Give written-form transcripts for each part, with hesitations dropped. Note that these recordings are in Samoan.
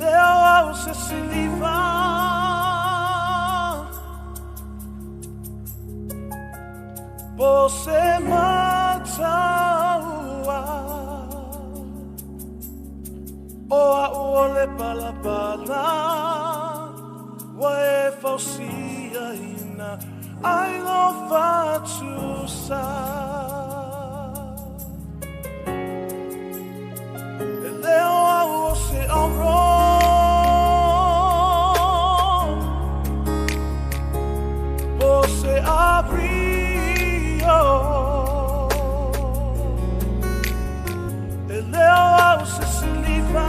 leo au se siliva Po se mataua O au o le palapala Ua e fausia ina ai lo fatusa E leo au o se auro Po se abrio E leo au se siliva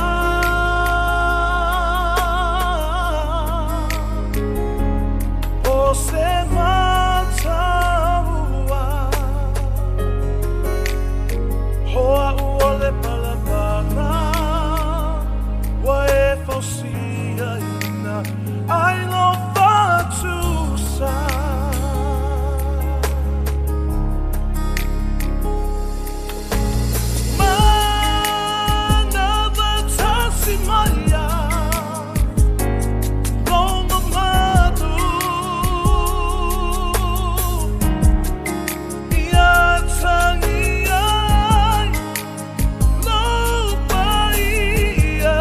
Po se mataua Hoa ua le palapala Ua e fausia ina ai lo fatusa Mana vatasi maia Loma madu Ia tangi ai Lo paia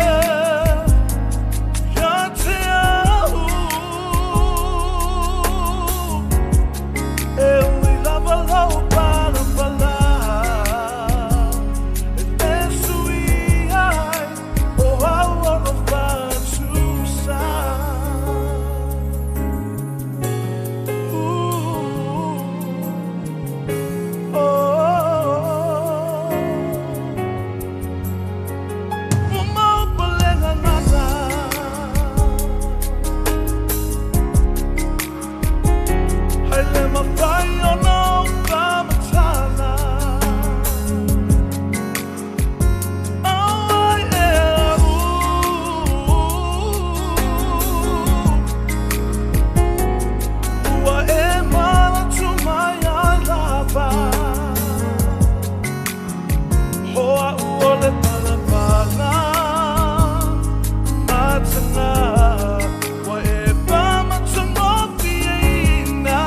Ia te au E ui lava lau palapala E te sui ai O au o lo fatusa Ooh, oh. Ua mau palega nana Hai le mawhai o nau kamatana Auai e au Ua e manatu mai ai lava Hoa ua le palapala Matana Ua e pamatanofie ina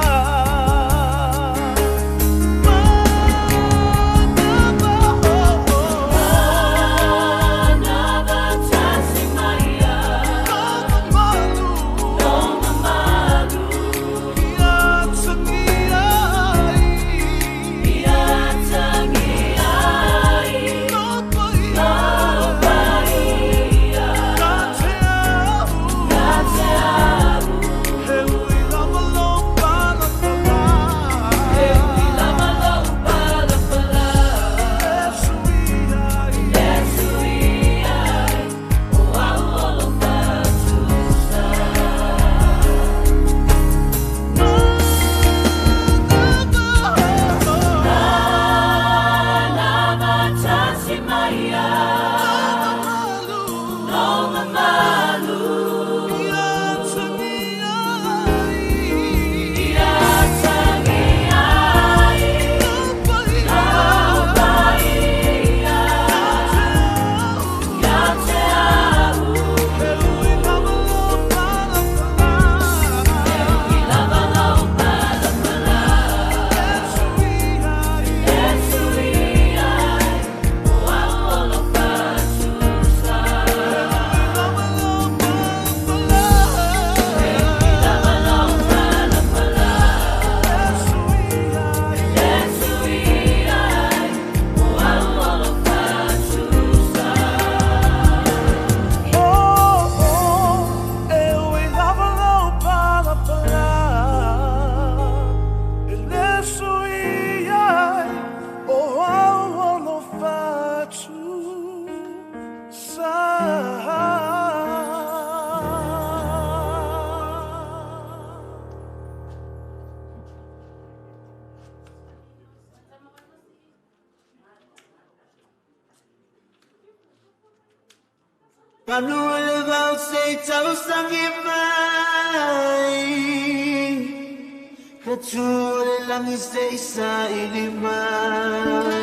Manava oh oh Vatasi maia Loma malu Loma malu Ia tangi ai Ia tangi ai Lo paia Lo paia Ka te au Ka te au He ui lava lo palapala He ui lava lo palapala E sui ai E sui ai O au o lo fatusa Manava Mana vatasi maia Loma malu Ia tangi ai Ia tangi ai Lo paia Lo paia Ka Ia te te au au He ui lava lo palapala He ui lava lo palapala E sui ai E sui ai O au o lo fatusa Lava lo palapala Lava lo palapala E sui ai E sui ai O au o lo fatusa Oh, oh, e ui lava lo palapala E le sui ai O au o lo fatusa Panu le vau se tausangi mai Ka tū le langi se isa ili mai.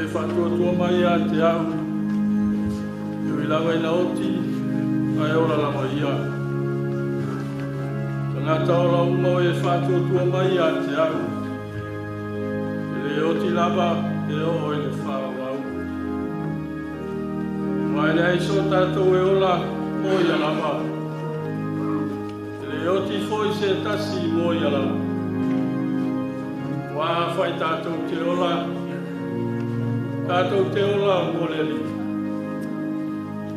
E faatuatua mai ia te au, e ui lava ina oti, ae ola lava ia. Tagata ola uma o e faatuatua mai ia te au, e le oti lava e oo i le faavavau. Aua e leai so tatou e ola mo ia lava, e le oti foi se tasi mo ia lava. Aua afai tatou te ola, tatou te ola mo le Alii.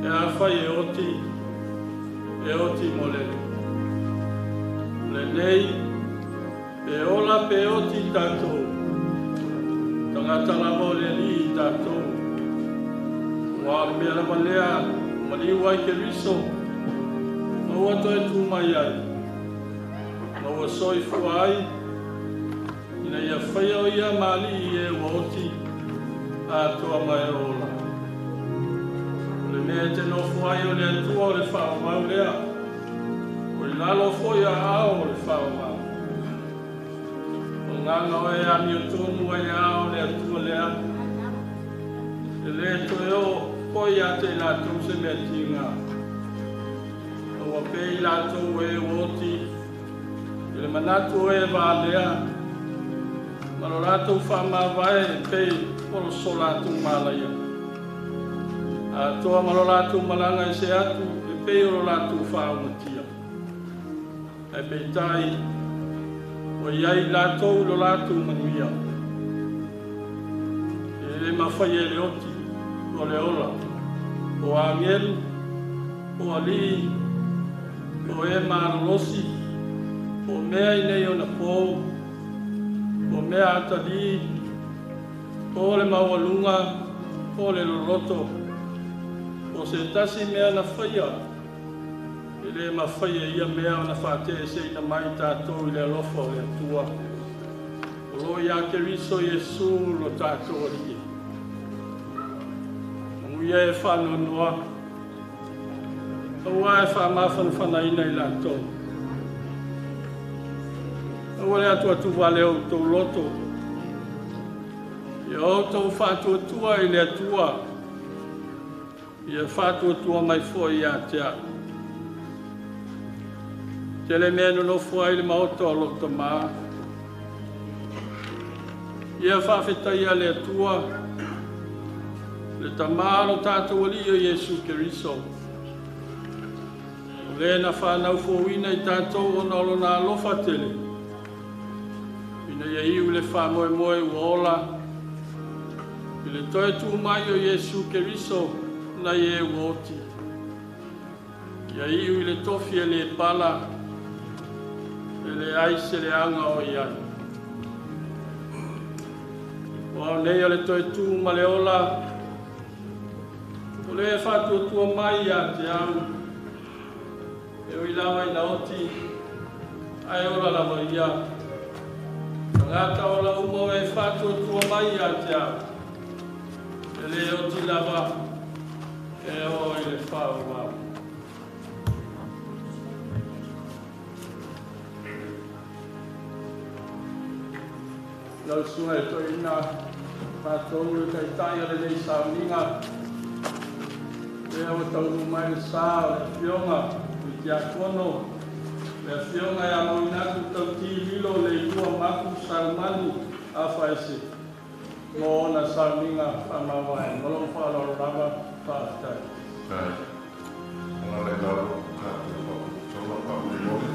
E afai e oti, e oti mo le Alii. O lenei, pe ola pe oti tatou, tagata lava o le Alii tatou. Aua o le mea lava lea ua maliu ai Keriso, ma ua toe tu mai ai, ma ua soifua ai, ina ia faia o ia ma Alii i e ua oti atoa ma e ola. O le mea e te nofo ai o le Atua o le faavavau lea, o i lalo foi o aao o le faavavau. O agaga o e amiotonu ai le aao o le Atua lea, e le toe oo foi ia te i latou se mea tiga. A ua pei i latou o e ua oti i le manatu o e valea, ma lo latou faamavae e pei o so latou malaia. Atoa ma lo latou malaga ese atu e pei o lo latou faaumatia. Ae peitai, ua i ai latou i lo latou manuia. E le mafai e le oti, o le ola, o agelu, o alii, o e malolosi, o mea i nei ona po, o mea atalii, o le maualuga, o le loloto, o se tasi mea na faia, e le mafai e ia mea ona faateeseina mai tatou i le alofa o le Atua, o lo o ia Keriso Iesu lo tatou Alii. Amuia e faanoanoa, aua e faamafanafanaina i latou. Aua le atuatuvale o outou loto, ia outou faatuatua i le Atua, ia faatuatua mai foi ia te au. Tele mea nonofo ai le maota o lou Tama. Ia faafetaia le Atua, le Tama o lo tatou Alii o Iesu Keriso, o le na fanau fouina i tatou ona o lona alofa tele, ina ia iu le faamoemoe ua ola i le toe tu mai o Iesu Keriso nai e ua oti. Ia iu i le tofi e le pala, e leai se leaga o i ai. O ao nei o le toe tu ma le ola, o le faatuatua mai ia te au, e ui lava ina oti, ae ola lava ia. Tagata ola uma o e faatuatua mai ia te au, e le oti lava, e oo i le faavavau. Lau susuga e toeaina tatou le taitai o lenei sauniga, lea ua taunuu mai le sa o le Afioga i le Tiakono, le Afioga ia Mauinatu Tauti Lilo Leilua Mapu Saumani Afaese, mo ona sauniga faamavae. Ma lou faaaloalo lava, faafetai. Ala le lalo tatou faapotopotoga faamolemole.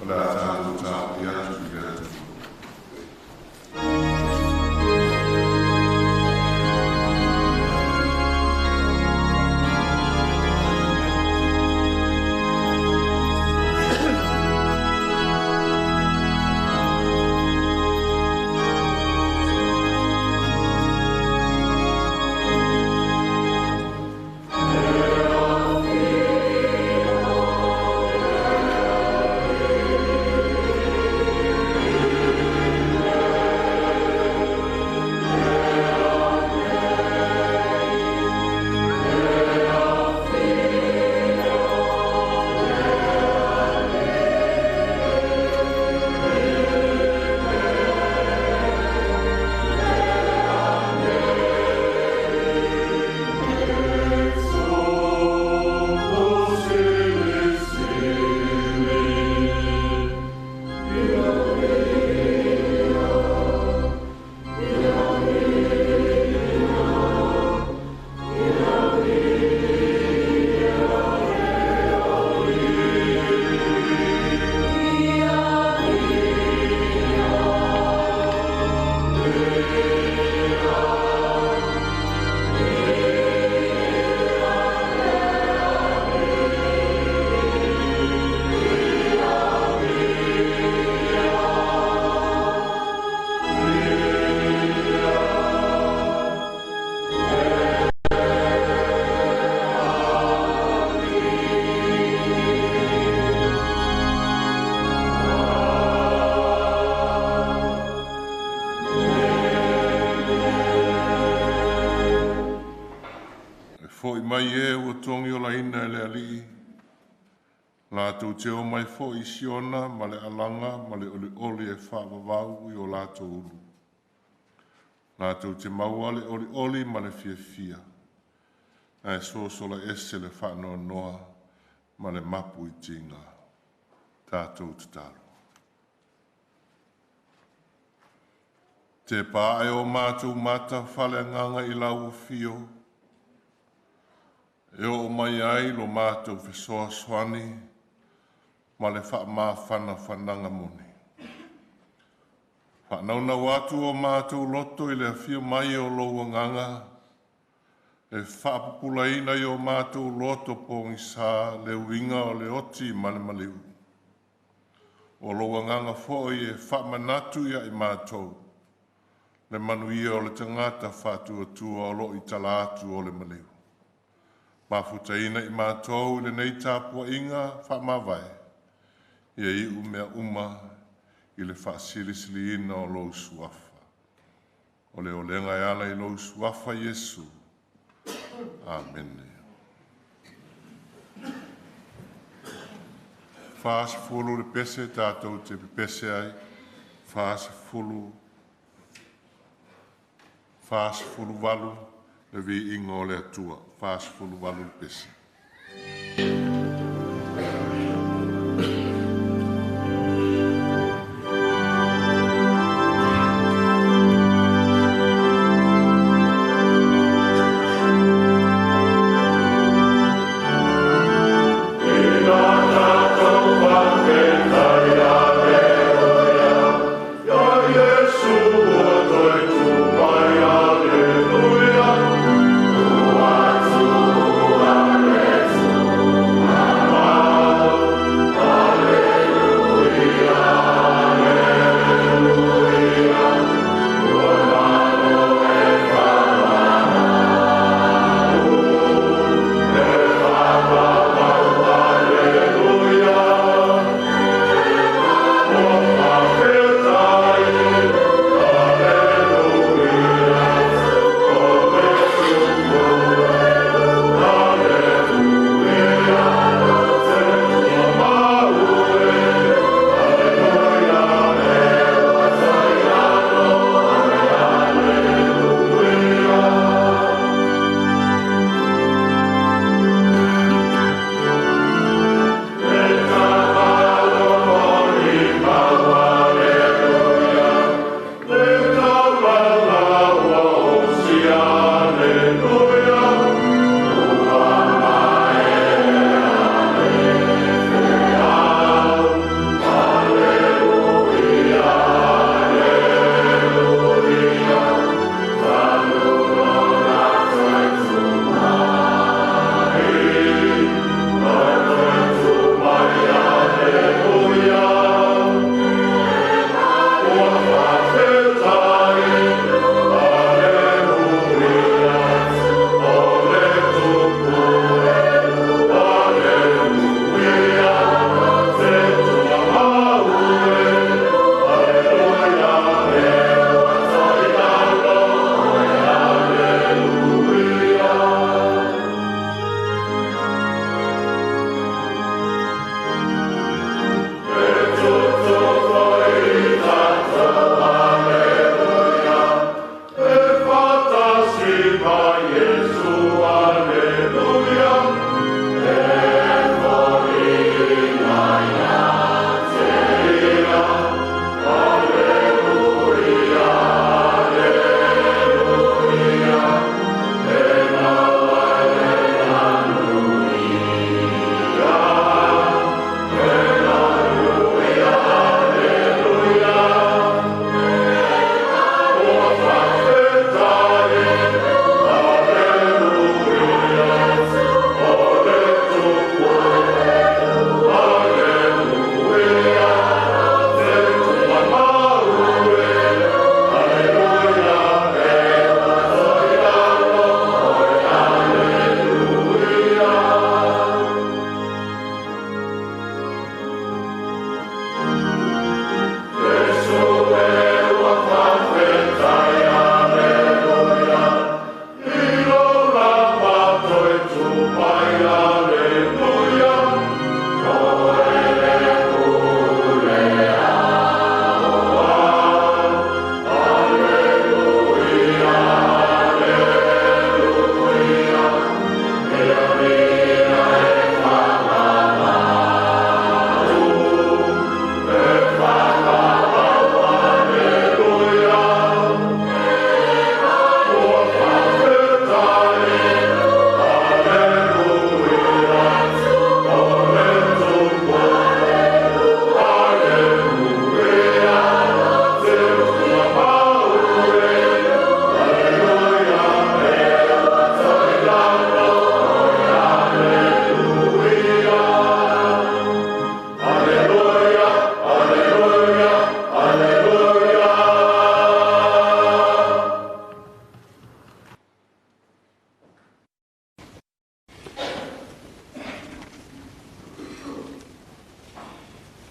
O le a tatou tapuai atu i le Atua. E fo'i mai e ua togiolaina e le Alii, latou te omai foi i Siona ma le alaga ma le olioli e faavavau i o latou ulu. Latou te maua le olioli ma le fiafia, ae sosola ese le faanoanoa ma le mapu i tiga. Tatou tatalo. Te pā e o mātou mata faaleagaga i lau afio, e oo mai ai lo mātou fesoasoani ma le faamafanafanaga moni. Faanaunau atu o matou loto i le afio mai o lou agaga, e faapupulaina i o matou loto pogisa le uiga o le oti ma le maliu. O lou agaga foi e faamanatu ia i matou le manuia o le tagata faatuatua o lo o i tala atu o le maliu. Mafutaina i matou i lenei tapuaiga faamavae, ia iu mea uma i le faasilisiliina o lou suafa. O le olega e ala i lou suafa Iesu. Amene. 40 le pese tatou te pepese ai. 40, 48 le viiga o le Atua. 48 le pese. Aleluia.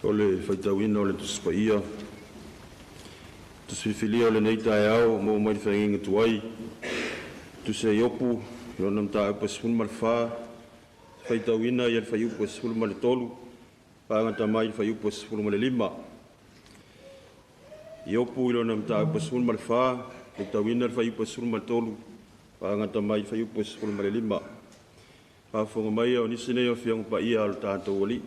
O le faitauina o le Tusi Paia, Tusi Filifilia o lenei taeao ua maua mai le feagaiga tuai, Tusi a Iopu i lona mataupu e 14, faitauina le fuaiupu e 13 faagata mai le fuaiupu e 15. Iopu i lona mataupu e 14, faitauina le fuaiupu e 13 faagata mai le fuaiupu e 15. Faafofoga mai o nisi nei o Afioga Paia a lo tatou Alii.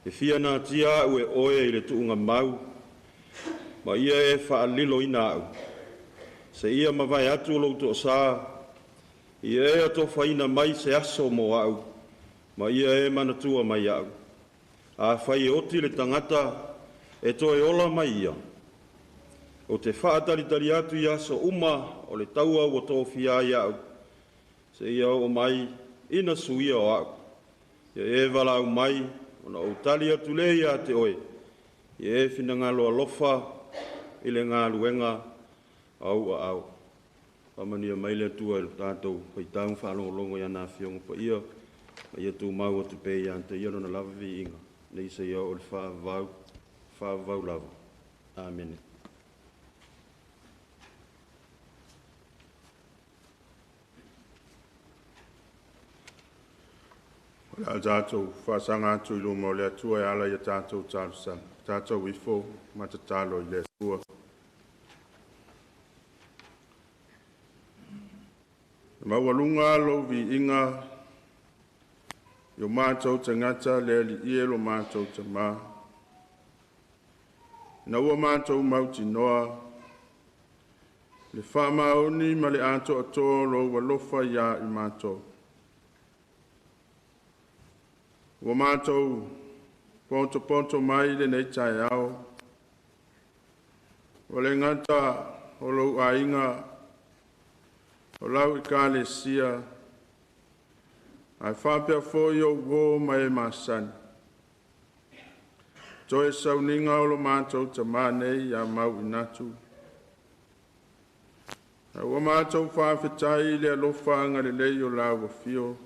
E fia natia au e oe i le tuugamau, ma ia e faalililoina au. Seia mavae atu lou toasa, ia e atofaina mai se aso mo au, ma ia e manatua mai au. Afai e oti le tagata e toe ola mai ia, ou te faatalitali atu i aso uma o le taua ua tofia ai au, seia oo mai ina suia o au. Ia e valaau mai, ona ou tali atu lea ia te oe, ia e finagalo alofa i le galuega a ou aao. Faamanuia mai le Atua i le tatou faitau ma faalogologo i ana Afioga Paia, ma ia tumau atu pea ia te Ia Lona lava viiga, nei seia oo i le faavavau, faavavau lava. Amene. O le a tatou faasaga atu i luma o le Atua e ala i a tatou talosaga, tatou ifo ma tatalo i le Atua. E maualuga lou viiga i o matou tagata le Alii e lo matou Tamā, ina ua matou mautinoa le faamaoni ma le atoatoa o lou alofa ia i matou. Ua matou potopoto mai lenei taeao, ua le gata o lou aiga, o lau ekalesia, ae faapea foi ou uo ma e masani. Toe sauniga o lo matou tamā nei ia Mauinatu. Ae ua matou faafetai i le alofa agalelei o lau afio,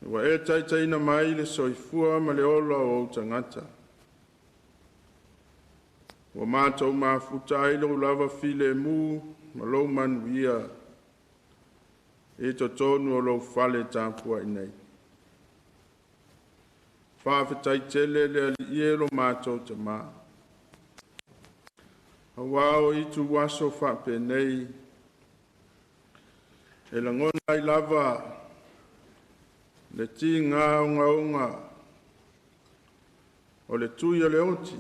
ua e taitaiina mai le soifua ma le ola o ou tagata. Ua matou mafuta ai lou lava filemu ma lou manuia i totonu o lou fale tapuai nei. Faafetai tele le Alii e lo matou Tamā, auā o ituaso faapenei e lagona ai lava le tiga ogaoga o le tui o le oti,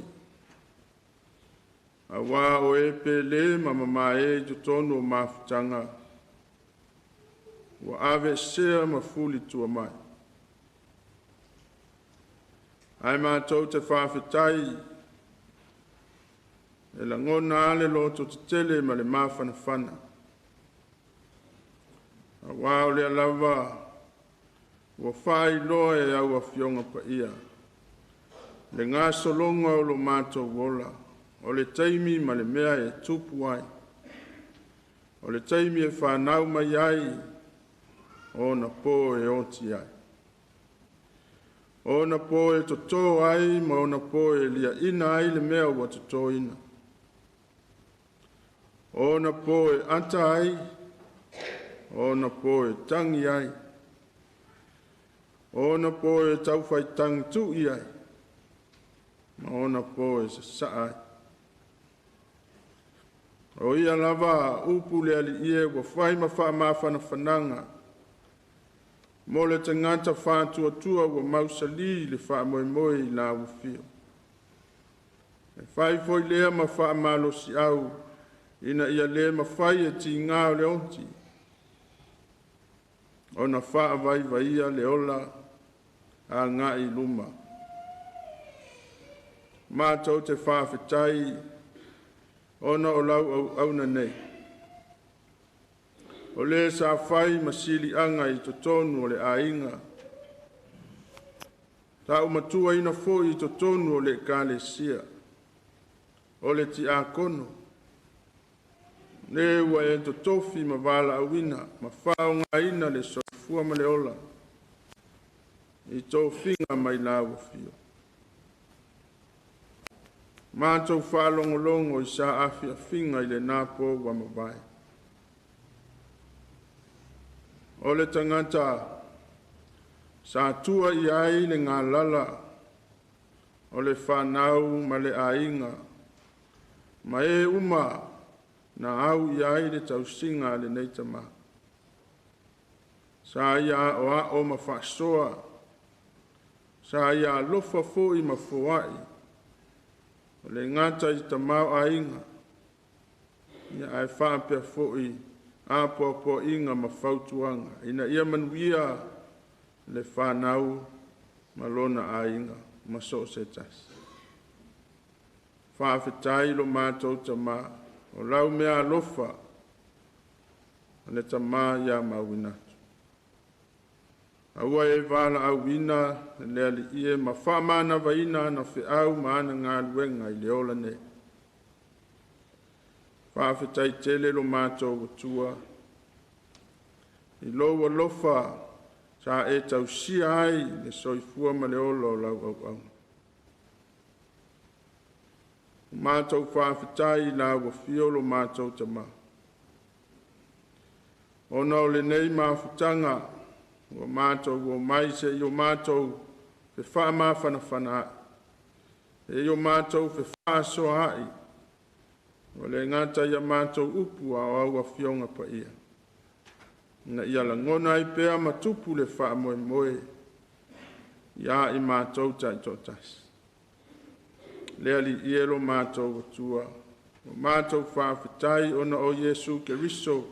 auā o e pele ma mamae i totonu o mafutaga ua aveesea ma fulitua mai. Ae matou te faafetai e lagona lava le lototetele ma le mafanafana, auā o lea lava ua faailoa e au Afioga Paia le gasologa o lo matou ola, o le taimi ma le mea e tupu ai, o le taimi e fanau mai ai, o ona po e oti ai, o ona po e totō ai ma ona po e liaina ai le mea ua totōina, o ona po e ata ai, o ona po e tagi ai, o ona po e taufaitagitu'i ai, ma ona po e sasaa ai. O ia lava upu le Alii e ua fai ma faamafanafanaga mo le tagata faatuatua ua mausali le faamoemoe i lau afio. E fai foi lea ma faamalosiau ina ia le mafai e tiga o le oti ona faavaivaia le ola agai i luma. Matou te faafetai ona o lau auauna nei, o le sa fai ma siliaga i totonu o le aiga, taumatuaina foi i totonu o le ekalesia, o le tiakono, le ua e totofi ma valaauina ma faaaogaina le soifua ma le ola. I tofiga mai lau afio. Matou faalogologo i sa afiafiga i lena po ua mavae. O le tagata sa tua i ai le galala o le fanau ma le aiga, ma e uma na au i ai le tausiga a lenei tama. Sa ia aoao ma faasoa, sa ia alofa foi ma foai, o le gata i tamaoaiga, ia ae faapea foi apoapoaiga ma fautuaga, ina ia manuia le fanau ma lona aiga ma so o se tasi. Faafetai lo matou tama, o lau mea alofa, o le tama ia mauina atu. Aua e valaauina le alii e ma faamanavaina ana feau ma ana galuega i le ola nei. Faafetai tele lo matou Atua, i lou alofa sa e tausia ai le soifua ma le ola o lau auauna. O matou faafetai i lau afio lo matou tama. Ona o lenei mafutaga, ua matou o mai se i o matou fefaamafanafana ai, e i o matou fefaasoa ai, o le gata ia matou upu a o au afioga paia. Ina ia lagona ai pea ma tupu le faamoemoe ia i matou taitoatasi. Le Alii e lo matou Atua, o matou faafetai ona o Iesu Keriso,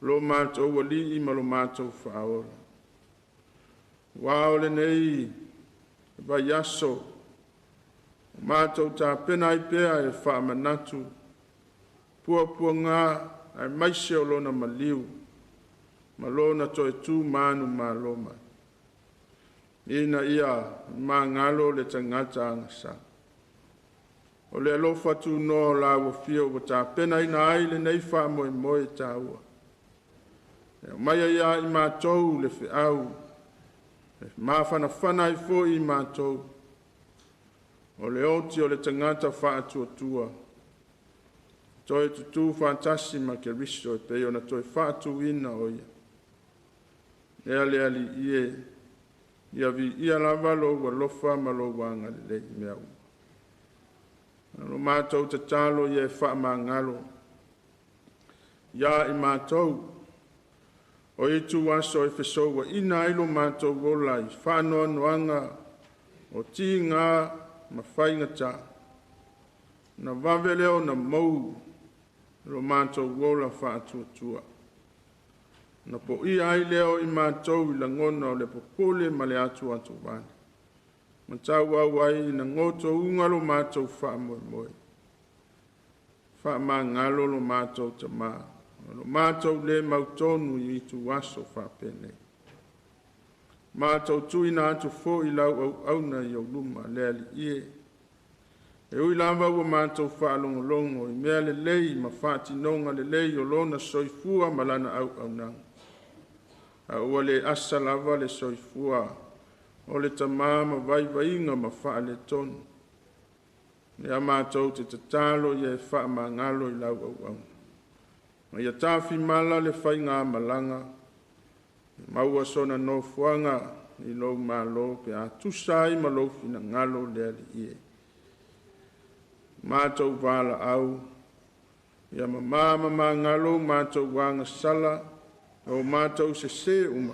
lo matou Alii ma lo matou Faaola. Ua o lenei vaiaso, o matou tapena ai pea e faamanatu puapuaga aemaise o lona maliu ma lona toe tu manumalo mai. Ina ia magalo le tagata agasala. O le alofa tunoa o lau afio ua tapenaina ai lenei faamoemoe taua. E aumaia ia i matou le feau, e mafanafana ai foi i matou, o le oti o le tagata faatuatua, toe tutū faatasi ma Keriso e pei ona toe faatuina o ia. Ea le Alii e, ia viia lava lou alofa ma lou agalelei i mea uma. Lo matou tatalo ia e faamagalo, ia i matou, o itu aso e fesouaina ai lo matou ola i faanoanoaga o tiga ma faigata. Na vave lea ona mou lo matou ola faatuatua. Na poia ai lea o i matou i lagona o le popole ma le atuatuvale. Ma tauau ai ina gotouga lo matou faamoemoe. Faamagalo lo matou tama, o lo matou le mautonu i itu aso faapenei. Matou tuuina atu foi lau auauna i ou luma, le Alii e. E ui lava ua matou faalogologo i mea lelei ma faatinoga lelei o lona soifua ma lana auaunaga. A ua le asa lava le soifua o le tama ma vaivaiga ma faaletonu. Lea matou te tatalo ia e faamagalo i lau auauna. Ma ia tafimala le faigamalaga, maua sona nofoaga i lou malo pe a tusa ai ma lou finagalo le Alii e. Matou valaau, ia mamā ma magalo matou agasala, o matou sesē uma,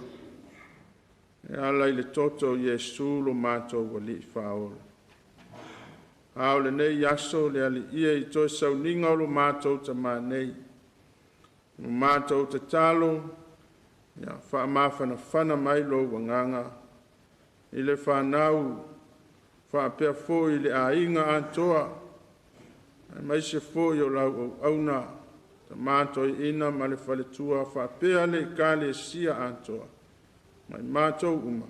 e ala i le toto o Iesu lo matou Alii Faaola. A o lenei aso le Alii e i toe sauniga o lo matou tama nei, o matou tatalo, ia faamafanafana mai lou agaga, i le fanau faapea foi i le aiga atoa, aemaise foi o lau auauna, tama toeaina ma le faletua faapea le ekalesia atoa, ma i matou uma,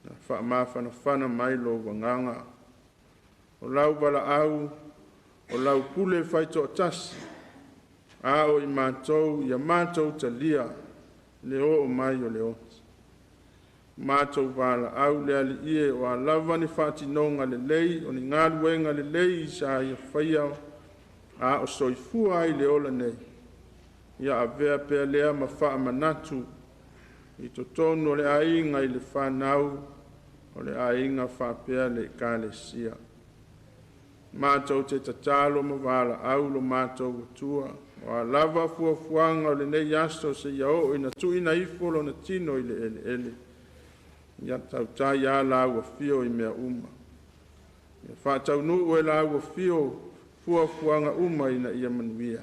ia faamafanafana mai lou agaga. O lau valaau, o lau pule faitoatasi, a o i matou, ia matou talia le oo mai o le oti. Matou valaau le Alii e, o a lava ni faatinoga lelei, o ni galuega lelei sa ia faia a o soifua ai le ola nei, ia avea pea lea ma faamanatu i totonu o le aiga, i le fanau o le aiga faapea le Ekalesia. Matou te tatalo ma valaau lo matou Atua, o a lava fuafuaga o lenei aso seia oo ina tuuina ifo lona tino i le eleele, ia tautai lava lau afio i mea uma. Ia faataunuu e lau afio fuafuaga uma ina ia manuia.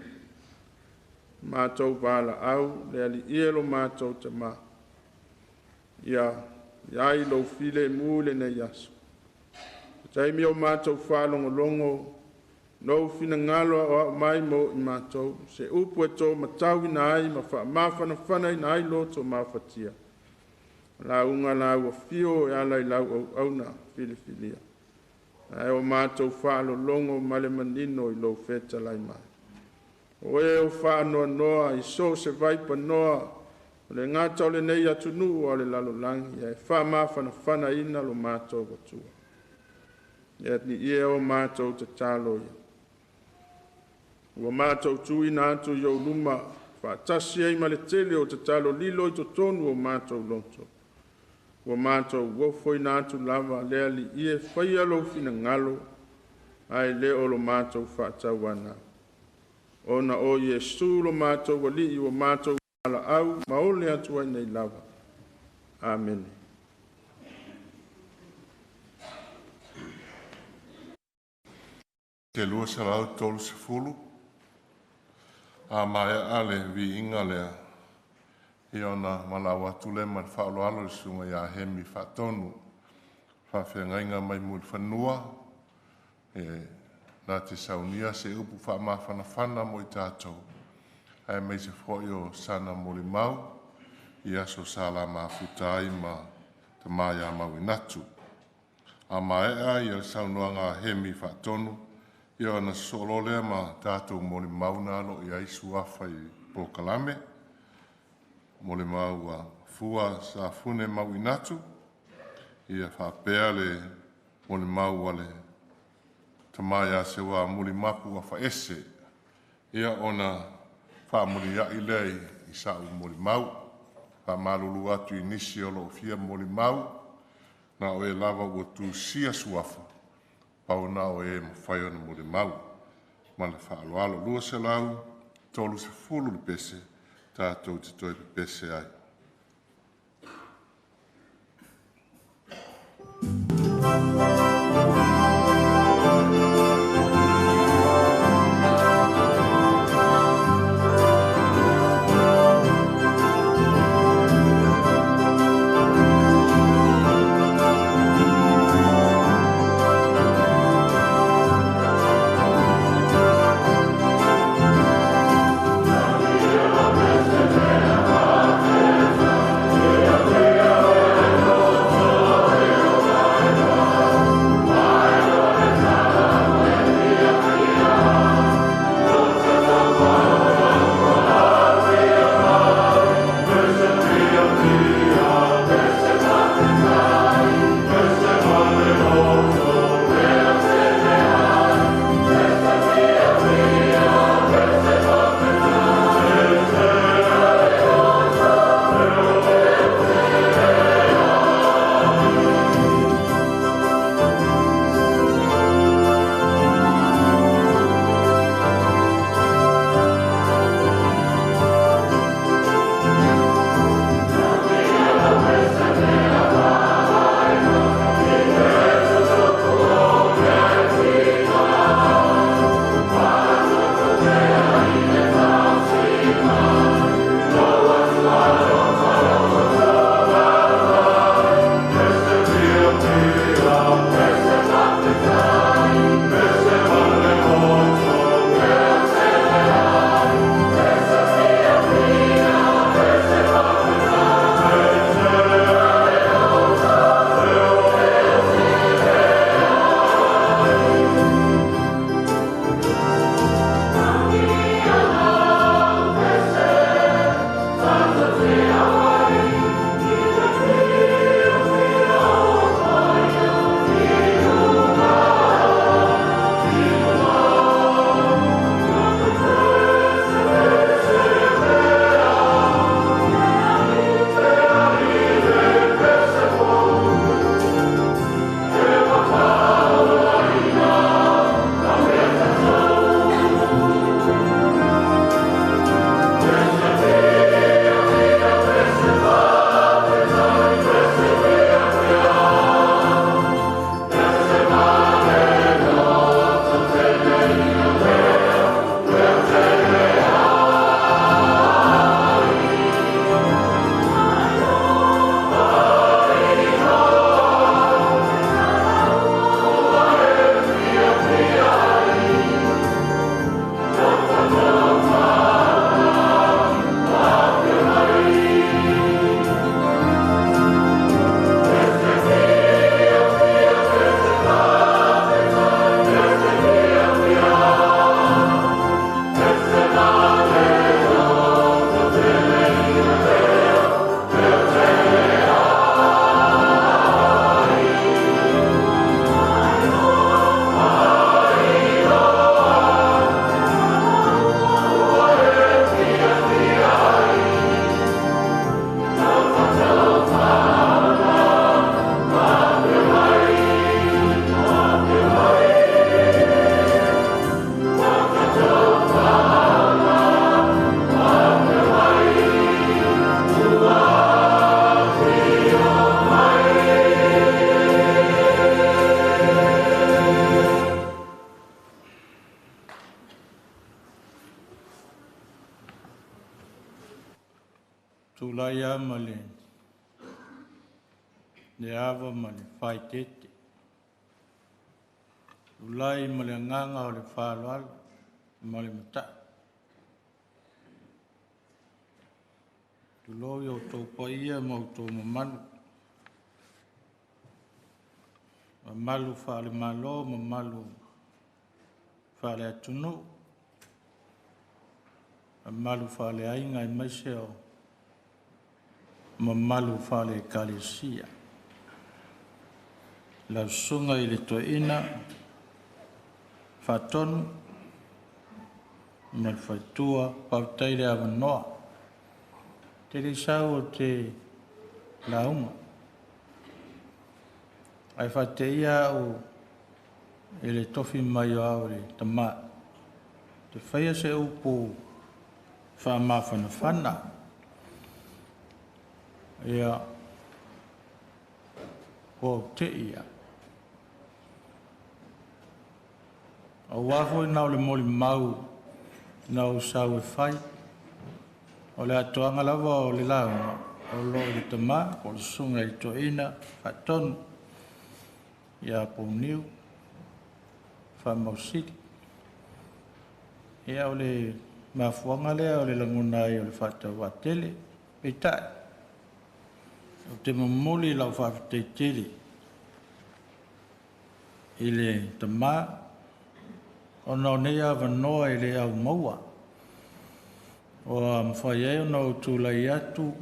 Matou valaau le Alii e lo matou Tamā, ia i ai lou filemu i lenei aso. Se taimi o matou faalogologo, lou finagalo aoao mai mo i matou, se upu e to matauina ai ma faamafanafanaina ai loto mafatia. Lauga lau afio e ala i lau auauna filifilia. Ae o matou faalologo ma le manino i lou fetalai mai. O e o faanoanoa i so o se vaipanoa, o le gata o lenei atunuu a o le lalolagi, ae faamafanafanaina lo matou Atua. Ia alii o matou tatalo ia. Ua matou tuuina atu i ou luma, faatasi ai ma le tele o tatalo lilo i totonu o matou loto. Ua matou ofoina atu lava le Alii e faia lou finagalo, ae le o lo matou faatauanau. Ona o Iesu lo matou Alii ua matou valaau ma ole atu ai nei lava. Amene. Te 230, a maea le viiga lea, ia ona valaau atu lea ma le faaaloalo i le susuga ia Hemi Faatonu, faafeagaiga mai Mulifanua, e na te saunia se upu faamafanafana mo i tatou, aemaise foi o sana molimau i aso sa la mafuta ai ma tama ia Mauinatu. A maea ia le saunoaga a Hemi Faatonu, ia ona sosoo loa lea ma tatou molimau na o lo o i ai suafa i polokalame. Molimau a Fua Safune Mauinatu, ia faapea le molimau a le tama ia Seuamuli Mapu Afaese. Ia ona faamuliai lea i sa'u molimau. Faamalulu atu i nisi o lo o fia molimau, na o e lava ua tusia suafa, pau na o e mafai ona molimau. Ma le faaaloalo. 230 le pese, tatou te toe pepese ai. Amen. Tulai lava ma le ava ma le faaeteete. Tulai ma le agaga o le faaaloalo ma le matai. Tulou i outou paia ma outou mamalu, mamalu faale-Malo, mamalu faale-atunuu, mamalu faale-aiga aemaise o mamalu faale-Ekalesia. Lau Susuga i le Toeaina Faatonu ma le faletua, faafetai le avanoa. Te le i sau ou te lauga, ae faateia au i le tofi mai o au e le Tama, te faia se upu faamafanafana. Ia, ua ou te i lava. Aua foi na o le molimau na ou sau e fai, o le atoaga lava o le lauga o lo o i le Tama po o le Susuga i le Toeaina Faatonu ia Poniu Faamausili. Ia, o le mafuaaga lea o le lagona ai o le faatauvaa tele. Peitai, ou te momoli lau faafetai tele i le Tama ona o nei avanoa e le aumaua, ua mafai ai ona ou tulai atu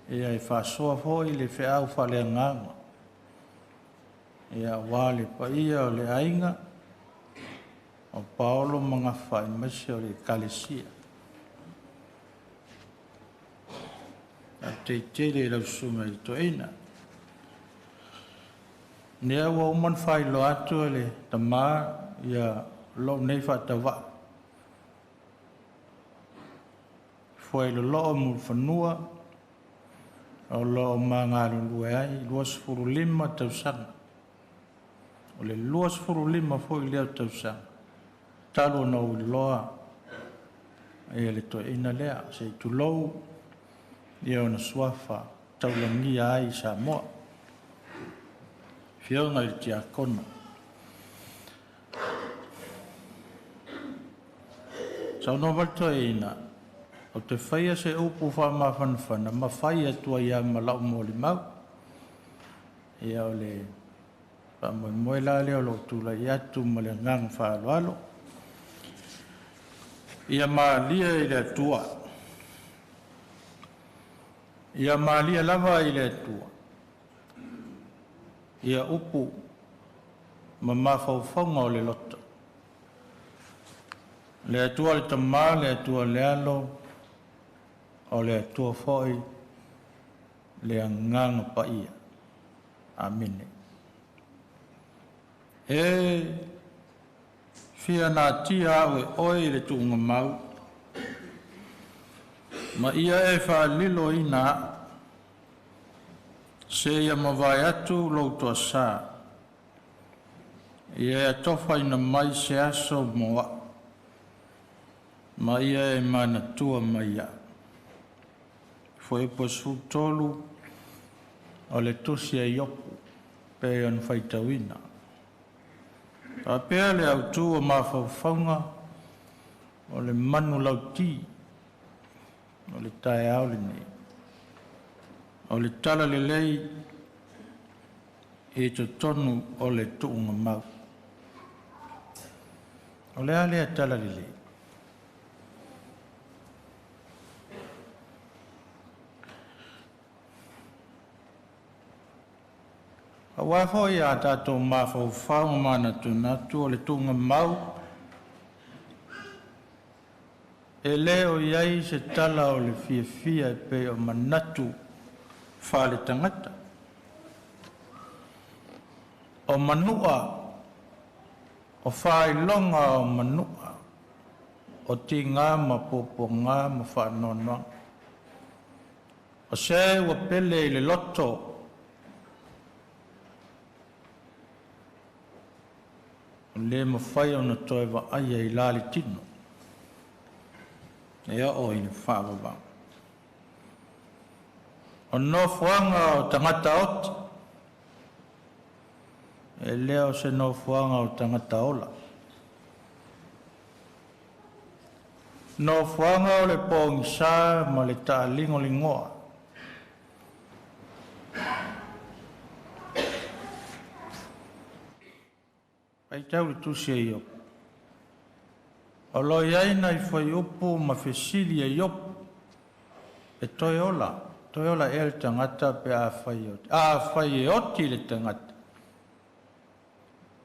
ia e faasoa foi le feau faaleagaga, ia aua le paia o le aiga o Paolo ma Gafa aemaise o le Ekalesia. Faafetai tele i lau Susuga i le Toeaina. Lea ua uma ona faailoa atu e le Tama ia lou nei faatauvaa. Fuailoloo i Mulifanua o lo o ma galulue ai 25 tausaga. O le 25 foi lea o tausaga talu ona ou iloa ia le toeaina lea, se i tulou ia ona suafa taulagia ai i Samoa. Afioga i le Tiakono. Saunoa mai le toeaina, ou te faia se upu faamafanafana ma fai atu ai lava ma lau molimau. Ia o le faamoemoe la lea o lou tulai atu ma le agaga faaaloalo. Ia malie i le Atua. Ia malie lava i le Atua ia upu ma mafaufauga o le loto. Le Atua le Tama, le Atua le Alo, o le Atua foi le Agaga Paia. Amene. E fia natia au e oe i le tuugamau, ma ia e faalilo ina au, seia mavae atu lou toasā, ia e atofaina mai se aso mo au, ma ia e manatua mai au. Fuaiupu 13 o le tusi a Iopu, pei ona faitauina. Faapea le autu o mafaufauga o le manulauti o le taeao lenei. O le tala lelei i totonu o le tuugamau. O le a lea tala lelei? Aua foi a tatou mafaufau ma manatunatu o le tuugamau, e le o i ai se tala o le fiafia e pei o manatu faale-tagata. O manua, o faailoga o manua, o tiga ma puapuaga ma faanoanoaga. O se ua pele i le loto, o le mafai ona toe vaaia i la le tino, e oo i le faavavau. O nofoaga o tagata oti, e le o se nofoaga o tagata ola. Nofoaga o le pogisa ma le taaligoligoa. Faitau le tusi a Iopu. O lo o i ai nai fuaiupu ma fesili a Iopu e toe ola, toe ola ea le tagata pe afai e oti. Afai e oti le tagata,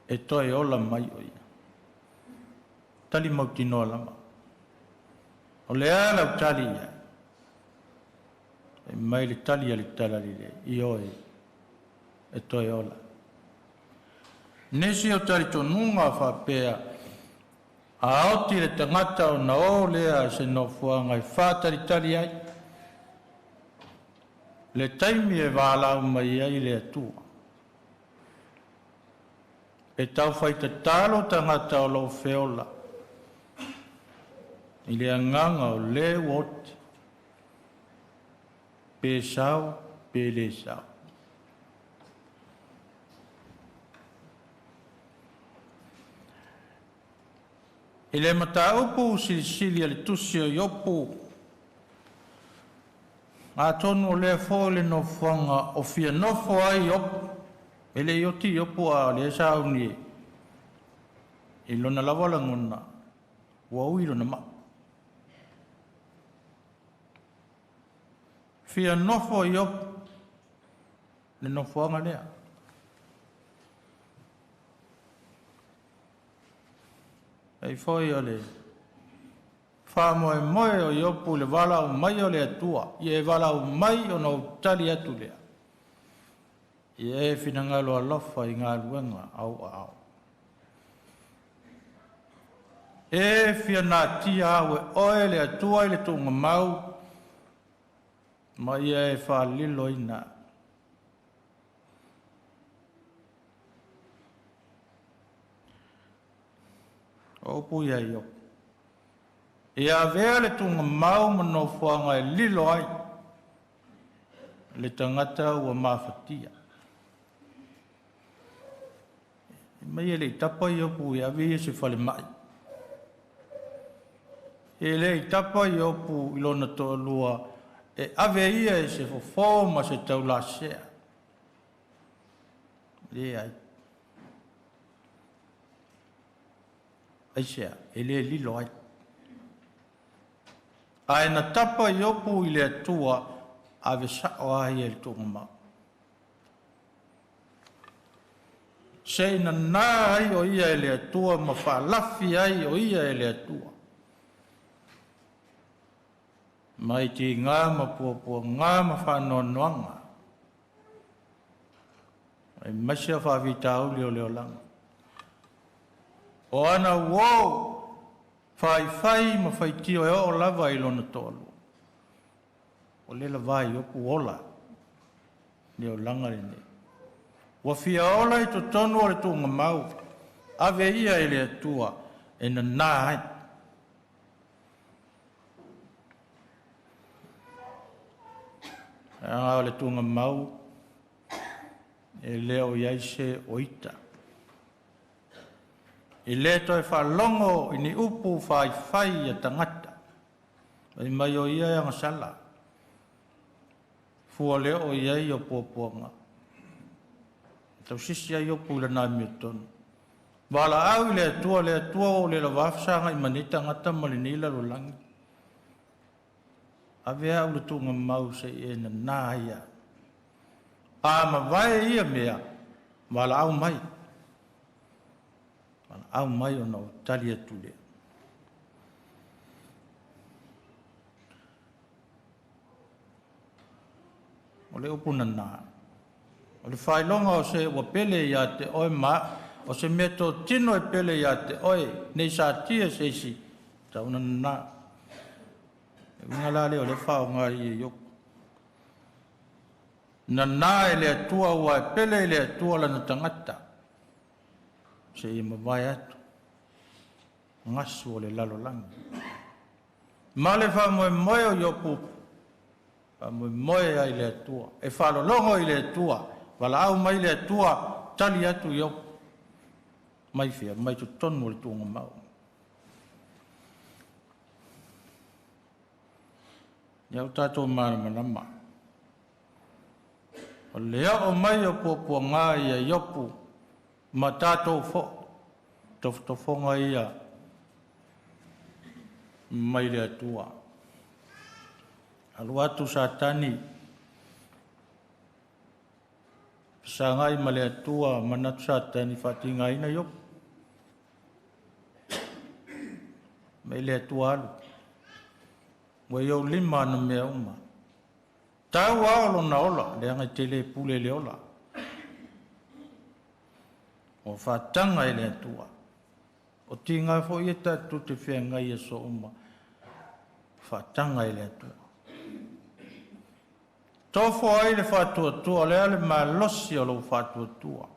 e toe ola mai o ia. Tali mautinoa lava. O le a lau tali i ai? E mai le tali a le Talalelei, ioe, e toe ola. Nisi o talitonuga faapea, a oti le tagata ona o lea i se nofoaga e faatalitali ai le taimi e valaau mai ai le Atua. E taufai tatalo tagata o lo o feola i le agaga o le ua oti, pe sao pe le sao. I le mataupu silisili a le tusi o Iopu, atonu o lea foi le nofoaga o fia nofo ai Iopu, e le i oti Iopu a o lea e sauni i lona lava lagona, ua ui lona maa. Fia nofo Iopu le nofoaga lea. Ai foi o le faamoemoe o Iopu i le valaau mai o le Atua, ia e valaau mai ona ou tali atu lea. Ia e finagalo alofa i galuega a ou aao. E fia natia au e oe le Atua i le tuugamau, ma ia e faaliloina. O upu ia Iopu. Ia avea le tuugamau ma nofoaga e lilo ai le tagata ua mafatia. Mai e le i tapa Iopu e ave ia i se falemai. E le i tapa Iopu i lona toalua e ave ia i se fofo ma se taulasea. Leai. Aisea, e le lilo ai. Ae na tapa Iopu i le Atua, ave sao lava ia i le tuugamau. Se i nana ai o ia e le Atua ma faalafi ai o ia e le Atua. Mai tiga ma puapuaga ma faanoanoaga, aemaise o faafitauli o le olaga. O ana uo faifai ma faitio e oo lava i lona toalua. O le lava Iopu ola le olaga lenei. Ua fia ola i totonu o le tuugamau, ave ia e le Atua e nana ai. Leaga o le tuugamau e le o i ai se o ita. E le toe faalogo i ni upu faifai a tagata. Fai mai o ia e agasala. Fua le oo i ai o puapuaga. Tausisi ai Iopu i lana amiotonu. Valaau i le Atua, le Atua o le lava fesagai ma nei tagata ma lenei lalolagi. Ave au le tuugamau se i e nana ai au. A mavae ia mea, valaau mai. Valaau mai ona ou tali atu lea. O le upu nana, o le faailoga o se ua pele ia te oe ma o se mea totino e pele ia te oe, nei satia se isi, tau nana. E uiga la lea o le faaaoga i e Iopu. Nana e le Atua ua e pele i le Atua lana tagata, se i mavae atu, gasu o le lalolagi. Ma le faamoemoe o Iopu, Faamoemoe ai i le Atua, e faalologo i le Atua, valaau mai le Atua, tali atu Iopu, mai fia, mai totonu o le tuugamau. Ia ua tatou malamalama, o le oo mai o puapuaga ia Iopu ma tatou foi, tofotofoga ia mai le Atua. Alu atu Satani, fesagai ma le Atua, manatu Satani faatigaina Iopu. Mai le Atua alu, ua i ou lima ana mea uma. Tau ao lona ola, leaga e te le pule i le ola. Ua faataga e le Atua. O tiga foi e tatou te feagai i aso uma, faataga e le Atua. Tofo ai le faatuatua, o le a le malosi o lou faatuatua?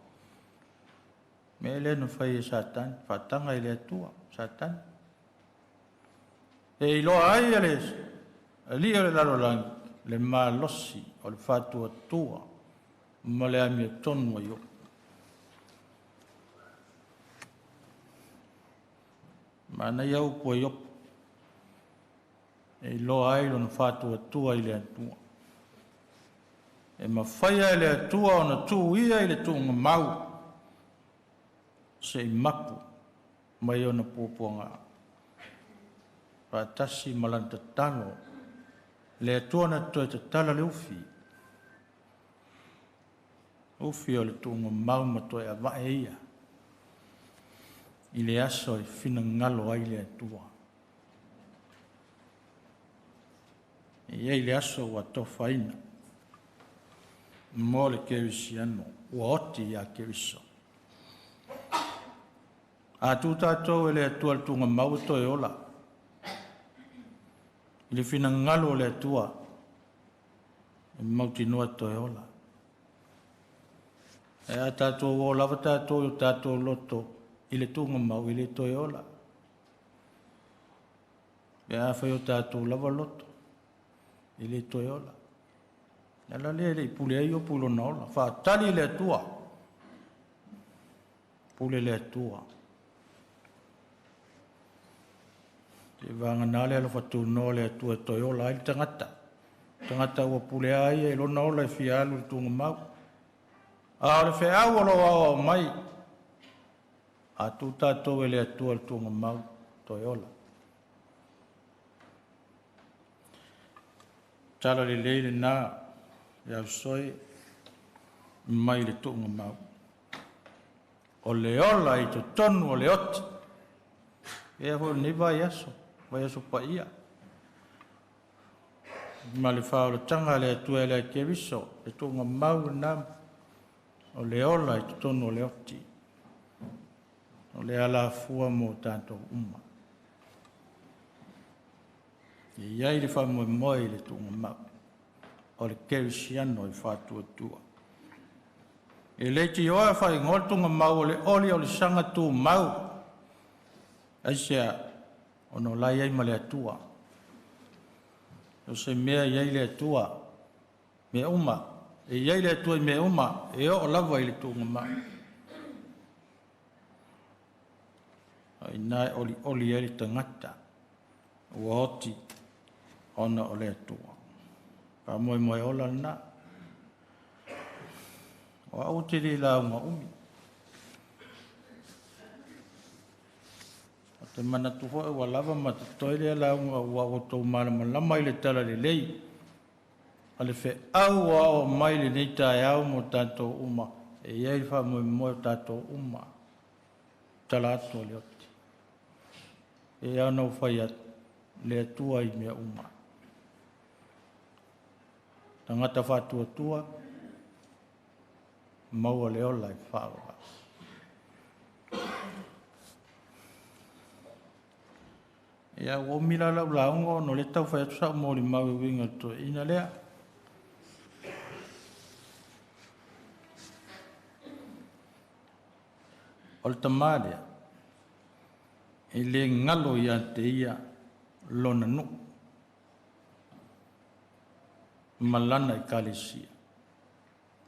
Mea lea na fai e Satani, faataga e le Atua, Satani. E iloa ai e le alii o le lalolagi le malosi o le faatuatua ma le amiotonu a Iopu. Manaia upu a Iopu, e iloa ai lona faatuatua i le Atua. E mafaia e le Atua ona tuu ia i le tuugamau, se i mapu mai ona puapuaga. Faatasi ma lana tatalo, le Atua na toe tatala le ufi, ufi o le tuugamau ma toe avae ia i le aso e finagalo ai le Atua. E i ai le aso ua tofaina mo le kerisiano ua oti ia Keriso. A tu tatou e le Atua i le tuugamau e toe ola. I le finagalo o le Atua, e mautinoa e toe ola. E a tatou o lava tatou i o tatou loto i le tuugamau e le toe ola. Pe a fai o tatou lava loto, e le toe ola. Le ala lea e le i pule ai Iopu i lona ola. Faatali le Atua, pule le Atua. Se vagana le alofa tunoa o le Atua e toe ola ai le tagata. Tagata ua pule a ia i lona ola e fia alu i le tuugamau. A o le feau o lo o aoao mai, a tu tatou e le Atua i le tuugamau, toe ola. Tala lelei lena e ausoe mai le tuugamau. O le ola i totonu o le oti. Ea foi o lenei vaiaso, vaiaso paia. Ma le faaolataga a le Atua e le Keriso, le tuugamau lena, o le ola i totonu o le oti. O le alafua mo tatou uma. E i ai le faamoemoe i le tuugamau, o le kerisiano e faatuatua. E le tioa faaigoa le tuugamau o le oli o le saga tumau. Aisea? Ona o la e i ai ma le Atua. O se mea e i ai le Atua, mea uma, e i ai le Atua i mea uma, e oo lava i le tuugamau. O i ina e olioli ai le tagata, ua oti ona o le Atua. Faamoemoe ola lena. O au ou te le lauga umi. O te manatu foi ua lava ma totoe lea lauga ua outou malamalama i le tala lelei. O le feau ua oo mai lenei taeao mo tatou uma, e i ai le faamoemoe o tatou uma, tala atu o le oti. E ao ona ou fai atu, le Atua i mea uma. Tagata faatuatua, maua le ola e faavavau. Ia, ua umi la lau lauga ona o lea e tau fai atu sau molimau e uiga i le toeaina lea. O le tama lea, e le galo ia te ia lona nuu. ma lana ekalesia.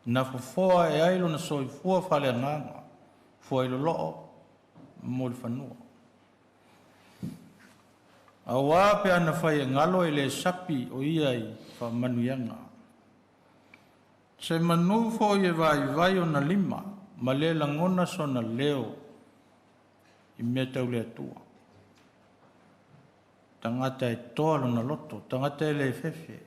Na fofoa e ai lona soifua faaleagaga, fuailoloo mo le fanua. Auā pe ana fai e galo e lē sapi o ia i faamanuiaga. Se manu foi e vaivai ona lima ma lē lagona sona leo i mea tau le Atua. Tagata e toa lona loto, tagata e le fefe.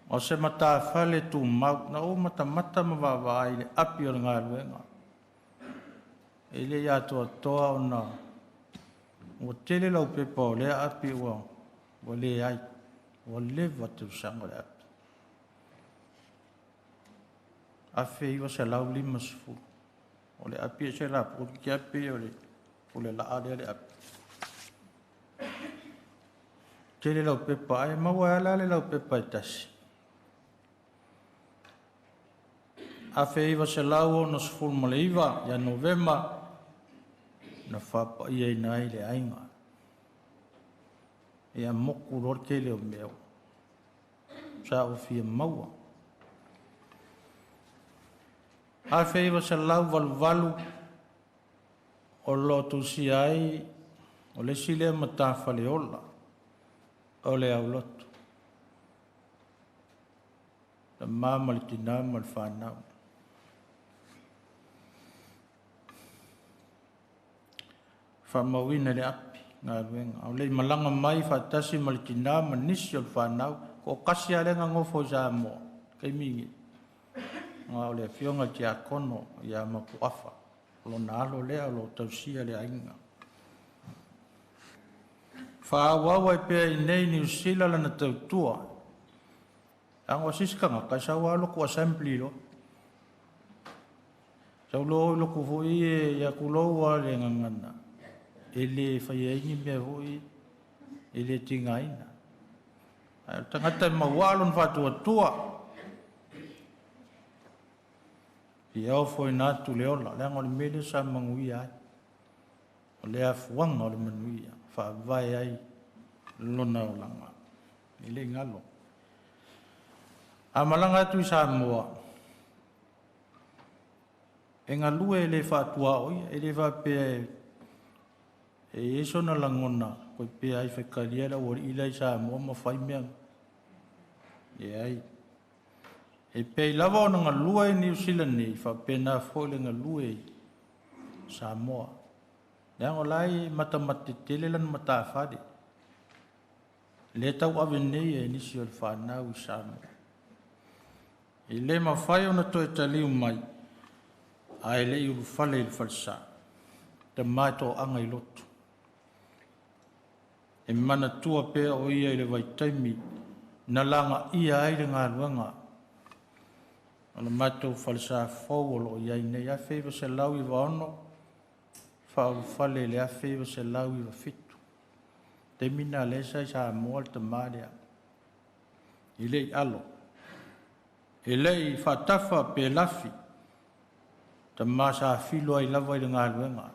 O se matafale tumau, na ou matamata ma vaavaai i le api o le galuega. E le i atoatoa ona ua tele laupepa o lea api ua leai, ua leva tausaga o le api. 1950. O le api e se la puli api o le laa lea le api. Tele laupepa ai maua ala le laupepa e tasi. 1969 ia Novema na faapaia ai le aiga. Ia moku loa le tele o mea sa ou fia maua. 1988 o lo o tusia ai o le isi lea matafaleola o le aulotu. Tama ma le tina ma le whanau. Whamauina le api ngā ruenga. O le malanga mai whaatasi ma le tina ma nisi o le whanau. Ko kasi a lenga ngofo i sa moa. Kei mingi. Ngā o le afionga te akono ia mapuafa. O lona alo lea o lo tausia le ainga. Whaawau ai pea i nei Niu Sila lana tautua. Ang o sisi kanga kai sau alo ku assembly lo. Sau lo lo ku foi e ia ku lo wa le ngangana. Ele fai ai ni mea foi ele tingaina. Ai tangata mawalo fatua tua. Ia o foi na tu le ola le ngol mele sa manguia ai. O le afuanga o le manuia fa vai ai lona olanga. Ele ngalo. A malanga atu i Samoa, e galue e le faatua o ia, e le faapea e i ai sona lagona, koe pea ai fekalia le auali'i la i Samoa ma fai mea. Leai. E pei lava ona galue i Niu Sila nei, faapena foi le galue i Samoa. Leaga o la e matamatetele lana matafale. Le tau ave nei e nisi o le whanau i Samoa. I le mawhai ona toe taliu mai, a e le i ulufale i le falesa, te mai tō anga i lotu. E manatua pea o ia i le vaitaimi, na langa ia ai le ngaluega. O le matou falesa fou o loo iai nei 1996, faaulufale i le 1997. Taimi na lea sa i Samoa le tamā lea. I le i alo. E lei faatafa pe lafi, tamā sa filo ai lava i le galuega.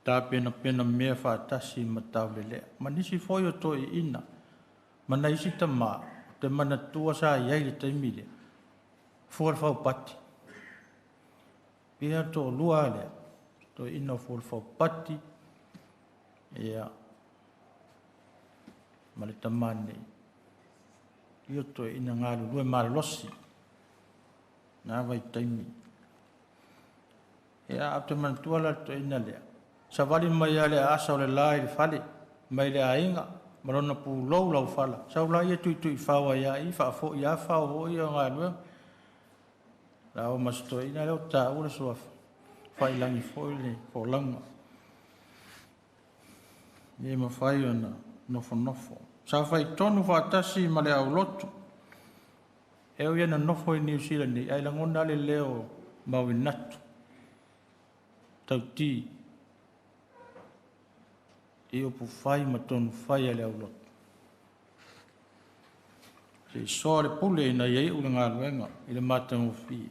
Tapenapena mea faatasi ma taulelea. Ma nisi foi o toeaiina, ma nai isi tamā, o te manatua sa iai le taimi lea. Fua le faupati. Pia toalua lea, toeaiina o fua le faupati, ia, ma le tamā nei. Ia toeaiina galulue malolosi, na vaitaimi. Ia, ou te manatua la le toeaina lea. Savali mai a le aasa o le la i le fale, mai le aiga, ma lona pulou laufala. Sau la ia tuituifao ai a i, faafoi a fao foi o galuega. La o ma se toeaina lea o taua le suafa. Failagi foi le folauga. E mafai ona nofonofo. Sa faitonu faatasi ma le aulotu. E ui na nofo i Niu Sila nei, ai lagona le leo mauinatu. Tauti. I upu fai ma tonu fai a le aulotu. Se i soa le pule ina ia iu le galuega i le matagofie.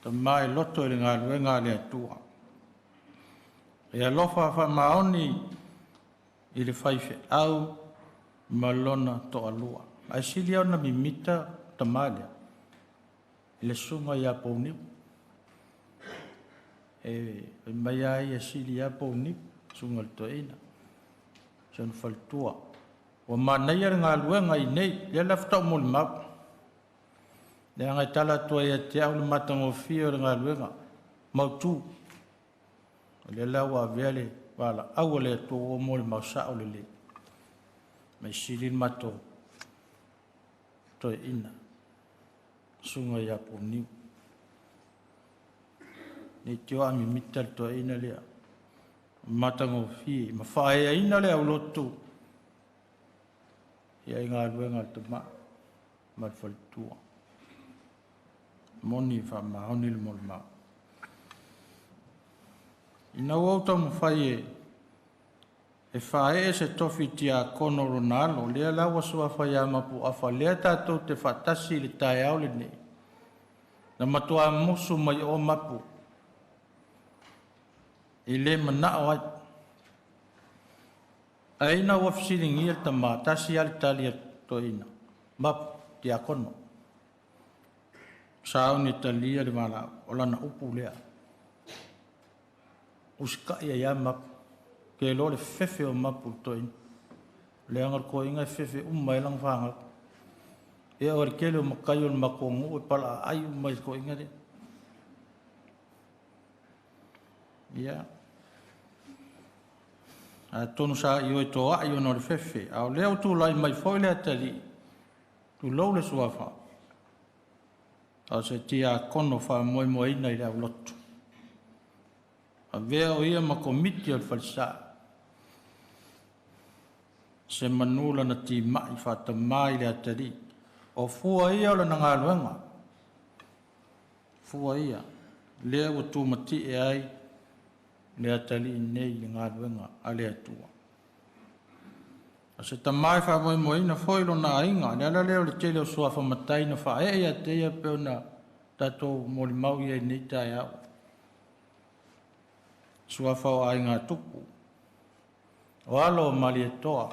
Tamā e loto i le galuega a le Atua. E alofa faamaoni i le faifeau ma lona toalua. Ae sili ona mimita tama lea i le susuga ia Pouniu. E mai ai e sili ia Pouniu, susuga i le toeaina, si ona faletua. Ua manaia le galuega i inei, lea la faatoa ou molimau. Leaga e tala atu ai ia te au le matagofie o le galuega mautu. O lea la ua avea le valaau a le Atua ua molimau sao lelei. Mai sili le matou toeaina, susuga ia Puniu. Nei te o a mimita le toeaina lea. Matagofie, ma faaeaina le aulotu ia i galuega a le tama ma le faletua. Moni faamaoni le molimau. Ina ua ou taumafai e faaee se tofi tiakono o lona alo, lea la ua suafa ia Mapuaafa, lea tatou te faatasi i le taeao lenei, na matua musu mai o Mapu, i le manao ai. Ae ina ua fesiligia le tama, tasi lava le tali a le toeaina, Mapu, tiakono. Sauni e talia le valaau, o lana upu lea. Usikai ai lava Mapu, ke iloa le fefe o Mapu i le toeaina. Leaga o le toeaina e fefe uma ai lana fanau. Ia o le tele o matai o le matou nuu e palaaai uma i le toeaina lea. Ia, atonu sa ioe toai ona o le fefe, a o lea ua tulai mai foi le atalii, tulou le suafa, a o se tiakono faamoemoeina i le aulotu. Avea o ia ma komiti o le falesa, se manu lana timai faatamā i le atalii. O fua ia o lana galuega, fua ia, lea ua tumatie ai le atalii nei i le galuega a le Atua. O se tama e faamoemoeina foi lona aiga, le ala lea o le tele o suafa matai na faaee ia te ia pei ona tatou molimau i ai i lenei taeao. Suafa o aiga tupu, o alo o Malietoa,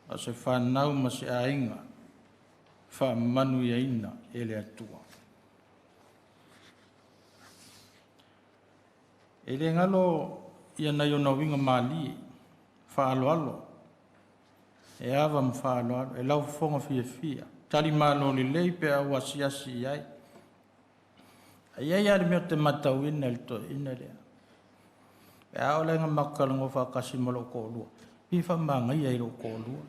o se fanau ma se aiga faamanuiaina e le Atua. E le galo ia nai ona uiga malie, faaaloalo, e ava ma faaaloalo, e laufofoga fiafia, talimalo lelei pe a ou asiasi i ai. Ae i ai lava le mea ou te matauina i le toeaina lea. Pe a oo la ina matou talanoa faatasi ma lou toalua, pei e faamanaia i lou toalua.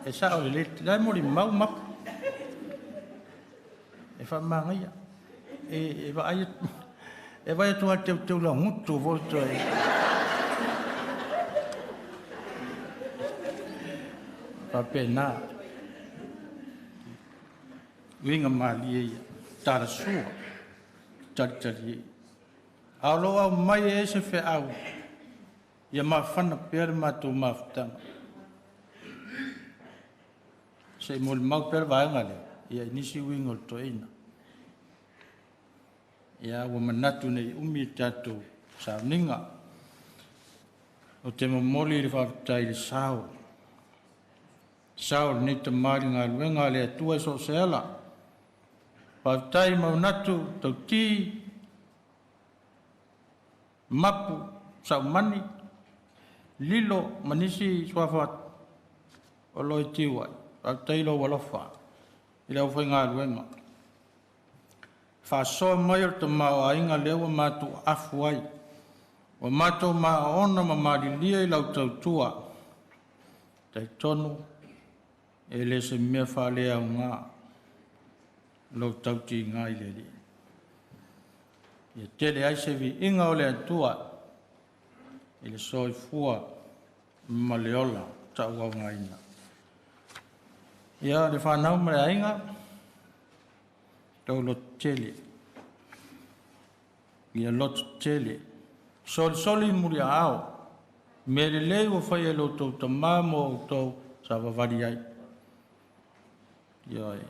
E sao lelei, la e molimau Mapu. E faamanaia. E vaai atu lava i le teuteu lagutu foi le toeaina. Faapena. Uiga malie ia, talasua, talitalie. A o loo aumai e se feau, ia mafana pea le matou mafutaga. Se i molimau pea le vaega lea, ia i nisi uiga o le toeaina. Ia ua manatu nei umi le tatou sauniga. Ou te momoli le faafetai i le sao. Sao o lenei tama i le galuega a le Atua i so o se ala. Faafetai Maunatu, Tauti, Mapu, Saumani, Lilo ma nisi suafa o lo o i tiu ai. Faafetai i lou alofa i le aufaigaluega. Faasoa mai o le tamaoaiga lea ua matou afu ai. Ua matou maona ma malilia i lau tautua. Talitonu e le se mea faaleaoga lou tautiga i le Alii. Ia tele ai se viiga o le Atua i le soifua ma le ola tauaugaina. Ia le fanau ma le aiga, tau loto tele. Ia loto tele. Solisoli muliaao, mea lelei ua fai e lo outou tama mo outou savavali ai. Ioe.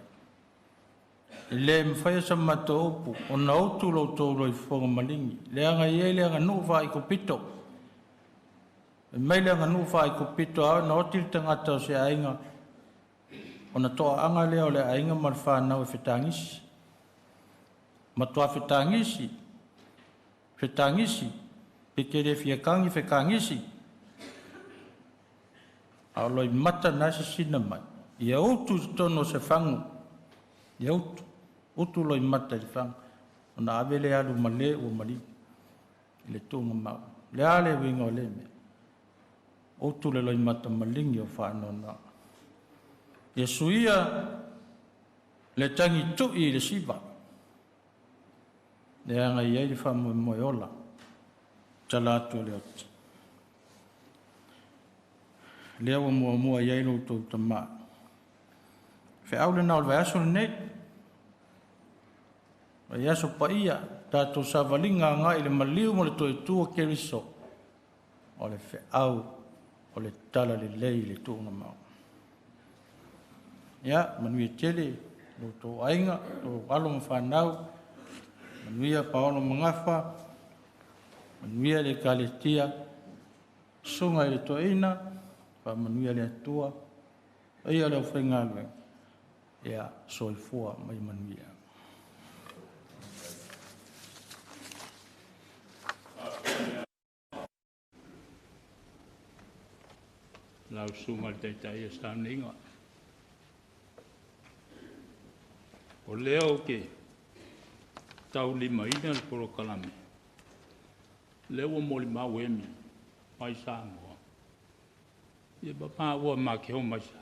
E le mafaia sa matou upu ona utu lo outou loifofoga maligi, leaga e i ai le aganuu faa-Aikupito. Fai mai le aganuu faa-Aikupito, a oo ina oti le tagata o se aiga, ona toaaga lea o le aiga ma le fanau e fetagisi. Matua fetagisi, fetagisi, pe te le fia tagi, fetagisi, a o loimata na e sisina mai, ia utu i totonu o se fagu, ia utu, utu loimata i le fagu, ona ave lea alu ma le ua maliu i le tuugamau. O le a le uiga o lea mea? Utu le loimata maligi o faanoanoaga. Ia suia le tagitui i le siva, leaga e i ai le faamoemoe ola, tala atu o le oti. Lea ua muamua i ai lo outou tama. Feau lena o le vaiaso lenei, vaiaso paia, tatou savaliga agai i le maliu ma le toetu o Keriso, o le feau o le talalelei i le tuugamau. Ia, manuia tele lo outou aiga, o alo ma fanau, manuia paolo ma gafa, manuia le Ekalesia, susuga i le toeaina, faamanuia le Atua, paia o le aufaigaluega, ia soifua ma ia manuia. Lau susuga i le Taitai o Sauniga. O lea ou te taulimaina le polokalame, lea ua molimau Emi mai Samoa, ia ma maua ma te o mai Samoa.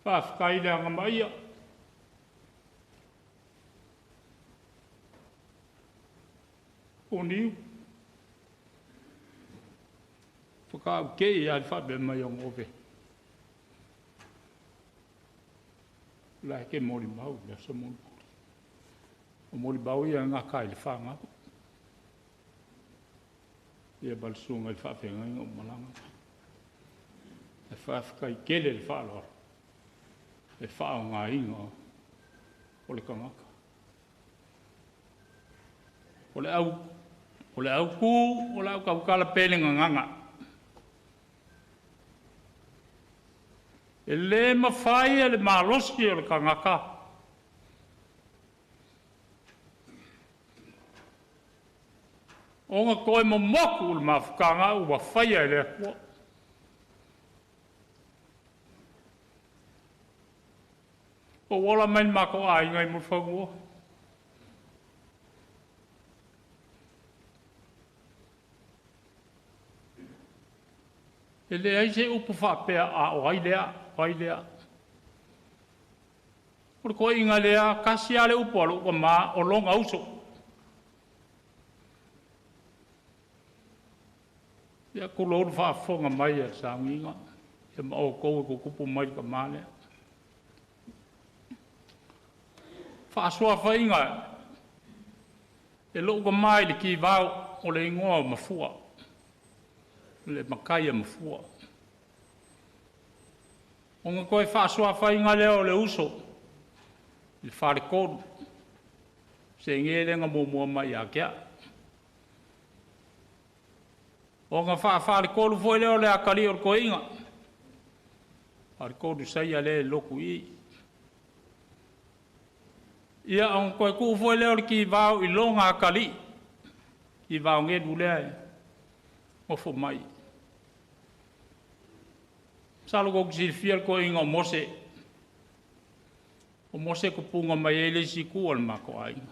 Faafetai le agamaia. O niu, whakaau kei a le whaapea mai o ngove. La ke mori mau, le aso mori. O mori mau ia ngā kai le whangau. Ia balsunga i whaafenga o malanga. E whaafkai kele le whaaloa. E whao ngā inga o le kangaka. O le au, o le au ku, o le au kaukala pele nganganga. E le mawhai e le malosi o le kangaka. O ngā koe momoku le mafukanga ua whaia e le atua. O wala mai mako ai ngai mo whangua. E le ai se upu whaapea a o ai lea, o ai lea. O le koe inga lea, kasi ale upu alo uka ma o longa uso. Ia kulo uru whaafonga mai a saunginga. Ia ma o kowe kukupu mai ka maa lea. Whaasua whainga e lou ka mai le ki vau o le ingoa o mafua. Le makai a mafua. O ngā koe whaasua whainga lea o le uso. I le whare kōru. Se nge lenga mua mai a kea. O ngā whaawhare kōru foi lea o le akali o le koinga. Whare kōru saia le loku i. Ia o koe kuu foi lea o le ki vau i longa akali. Ki vau ngelu lea e ngofo mai. Salo ko kisilifia le koinga o Mose. O Mose ko punga mai e le isi ku o le mako aiga.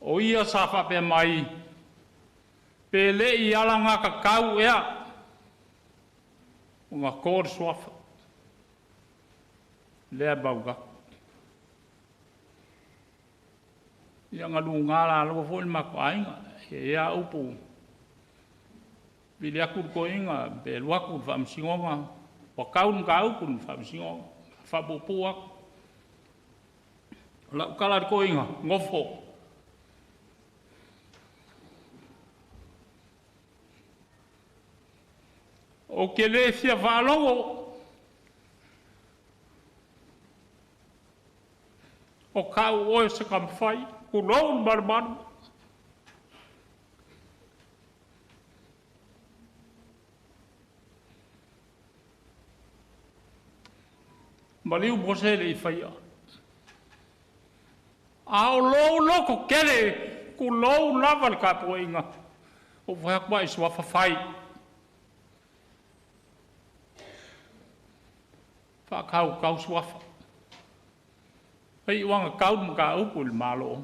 O ia sa whapea mai, pe le i ala ngā kakau ea, o ngā kōre suafa. Lea bauga. Ia ngā lunga la aloa foi le mako aiga, e ea upu. Vili aku le koinga, pe luaku le whaamsingonga, wakau ngā upu le whaamsingonga, whaapupu aku. O lau kala le koinga, ngofo. O ke le fia faalogo. O kau oe se kamawhai, kulou marumaru. Maliu mose le i whaia. A o lou loko kele, kulou lava le kapuinga. O whakwa i sua whawhai. Whakau kau suafa. Hei wanga kau mga upu le malo.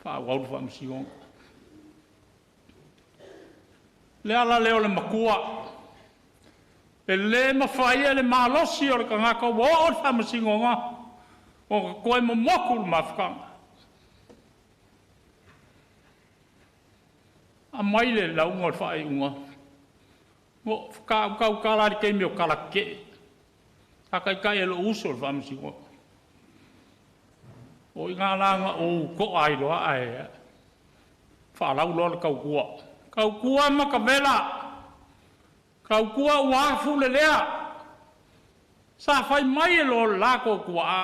Wha wau wha msionga. Le ala leo le makua. E le mawhaia le malosi o le kangaka o o le whamasingonga. O ka koe momoku le mawhakanga. A mai le launga o le whae unga. O whakau kala le keimi o kala ke. A kai kai e lo uso le whamasingonga. O i ngā langa o ko ai loa ai. Whalau loa le kaukua. Kaukua makawela. Kaukua ua fule lea. Sa whai mai e lo lako kua a.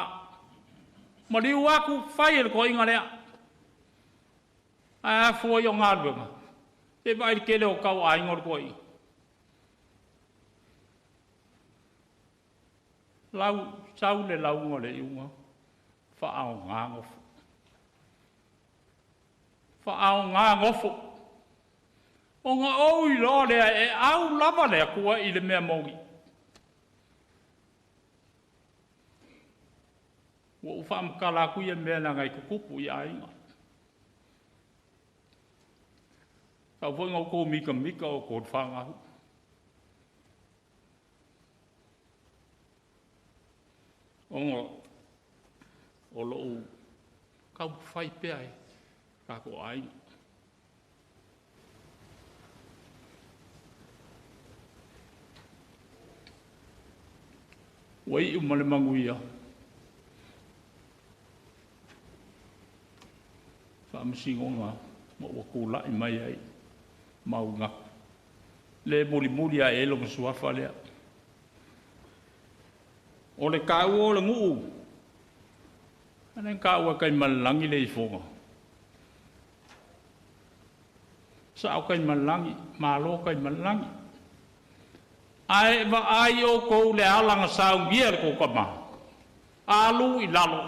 Mariu aku whai e le ko inga lea. Ai a fua i o ngā luenga. Te vai le kele o kau a ingo le ko inga. Lau, sau le launga le iunga. Whaao ngā ngofo. Whaao ngā ngofo. O ngā oi loa lea e au lava lea kua i le mea mongi. Ua uwha mkala aku ia mea na ngai kukupu i ainga. Kau fo ngau kou mika mika o kou whangahu. O ngā o lou kau whai pea e kako ainga. Ua iu ma le manguia. Whaamasingonga ma ua kūla'i mai ai maunga. Le mulimuli a e longa suafa lea. O le kāua o le nguu. Ane kāua kai malangi le ifonga. Sao kai malangi, malo kai malangi. Ae wa ai o kou le alanga saungia le kou kama. Alu i lalo.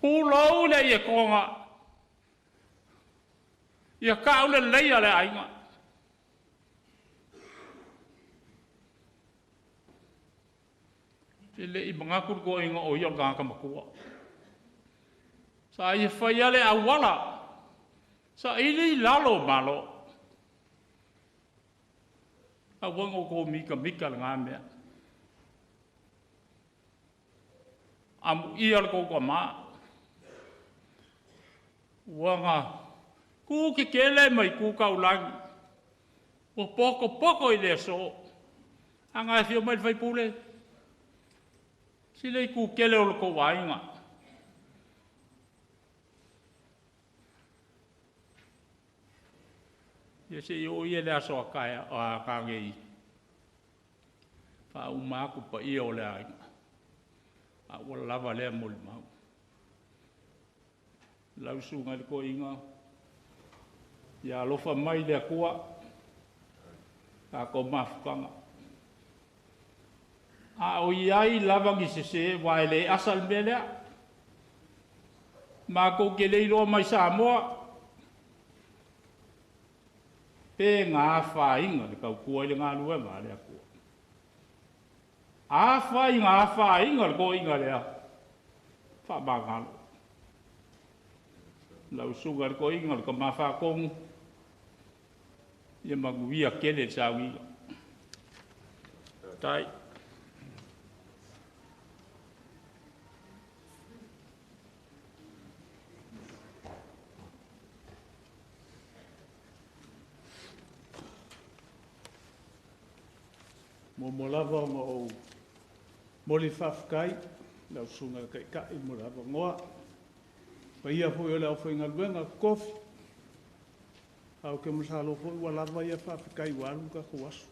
Pulou le ia konga. Ia kau le leia le ainga. I le i mangakuru ko inga o ia ngā kamakua. Sa ia whaia le awala. Sa ili lalo malo. A wango ko mika mika le ngā mea. Amu ia le kouka mā. Wanga ku ke kele mai ku kaulangi. O poko poko i le so. Anga e whio mai le whaipule. Sile i ku kele o le kou ainga. Ia se i o ia le aso a kai a kange i. Wha umaku pa ia o le ainga. A ua lava lea moli mau. Lausu ngai le ko inga. Ia alofa mai le akua. Ka ko mafukanga. A o iai lava ngi se se wae le asal mea lea. Ma kou ke leiloa mai Samoa. Pe ngā whainga le kaukua i le ngā lua ngā le akua. A whai ngā whainga le ko inga lea. Wha mangalo. Lau sunga le ko inga le ka mawhakongu. Ia manguia kele sauiga. Tai. Mo mo lava o ou moli whawhakai, lau sunga kai kai mo lava ngoa. Paia foi o le aufaigaluega totofi, a ou te masalo foi ua lava ia faafetai ua alu le tatou aso.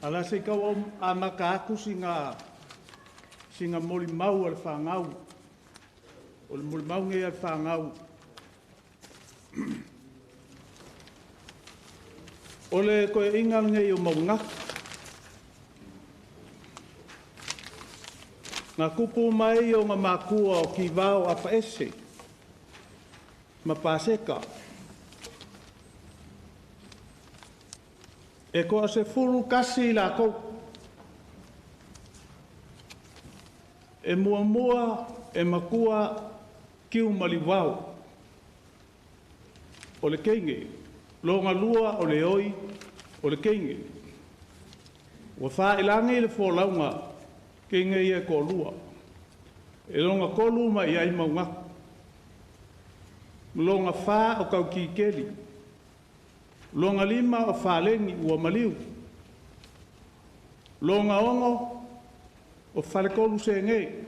Ae o le a se i tau amata atu sina molimau a le fanau. O le molimau lenei a le fanau. O le toeaina lenei o Maugato. Na tupu mai ona matua o Tivao Afaese ma Paseka. E toa-11 i latou. E muamua e matua Kiumaliuvao. O le teine, lona lua o Leoi o le teine. Ua fa'ailagi le folauga teine ia e toalua. E lona tolu mai ai Maugato. Lona fa o Taukikeli. Lona lima o Faleni ua maliu. Lona ono o Faletolu Sege.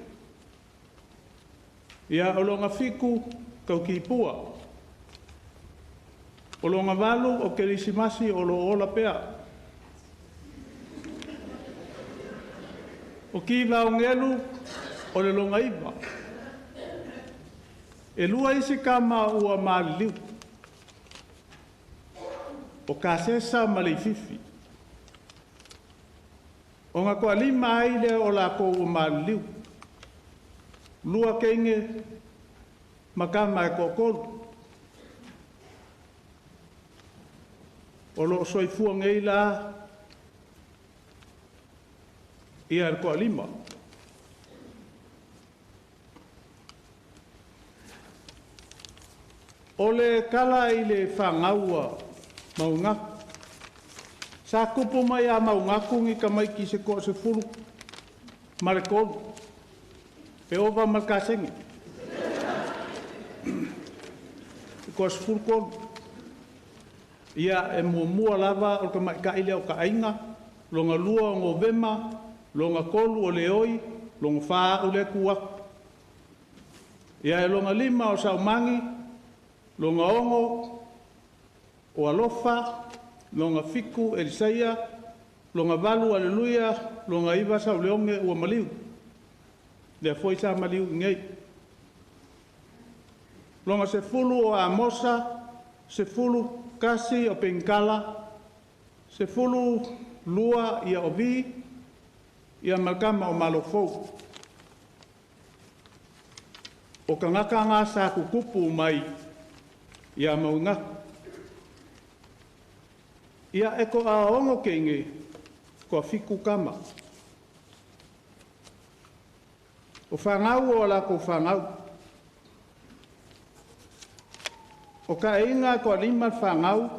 Ia o lona fitu Taukipua. O lona valu o Kerisimasi o lo ola pea. O Kivaogelu o le lona iva. E lua isi kama ua maliliu. O Kasesa ma Leififi. O ngā toa lima ai lea o lakou ua maliliu. Lua keine ma kama e toatolu. O loo soifua nei la ia le toalima. O le tala i le fagaua Maugaku. Sa tupu mai a Maugaku ni tamaiti se toasefulu ma le tolu. E ova ma le kasegi. E toasefulu tolu. Ia e muamua lava o le tamaitai lea o Taaiga, lona lua o Novema, lona tolu o Leoi, lona fa a'u lea tu atu. Ia e lona lima o Saumagi, lona ono o Alofa, lona fitu Elisaia, lona valu Aleluia, lona iva Sauleoge ua maliu. Lea foi sa maliu i nei. Lona 10 o Amosa, 11 o Penkala, 12 ia o Vi, ia ma le kama o Malofou. O tagata gā sa tutupu mai ia Maugaku. Ia e toaono keine, toafitu kama. O fagau o a lakou fagau. O kaaiga toalima le fagau,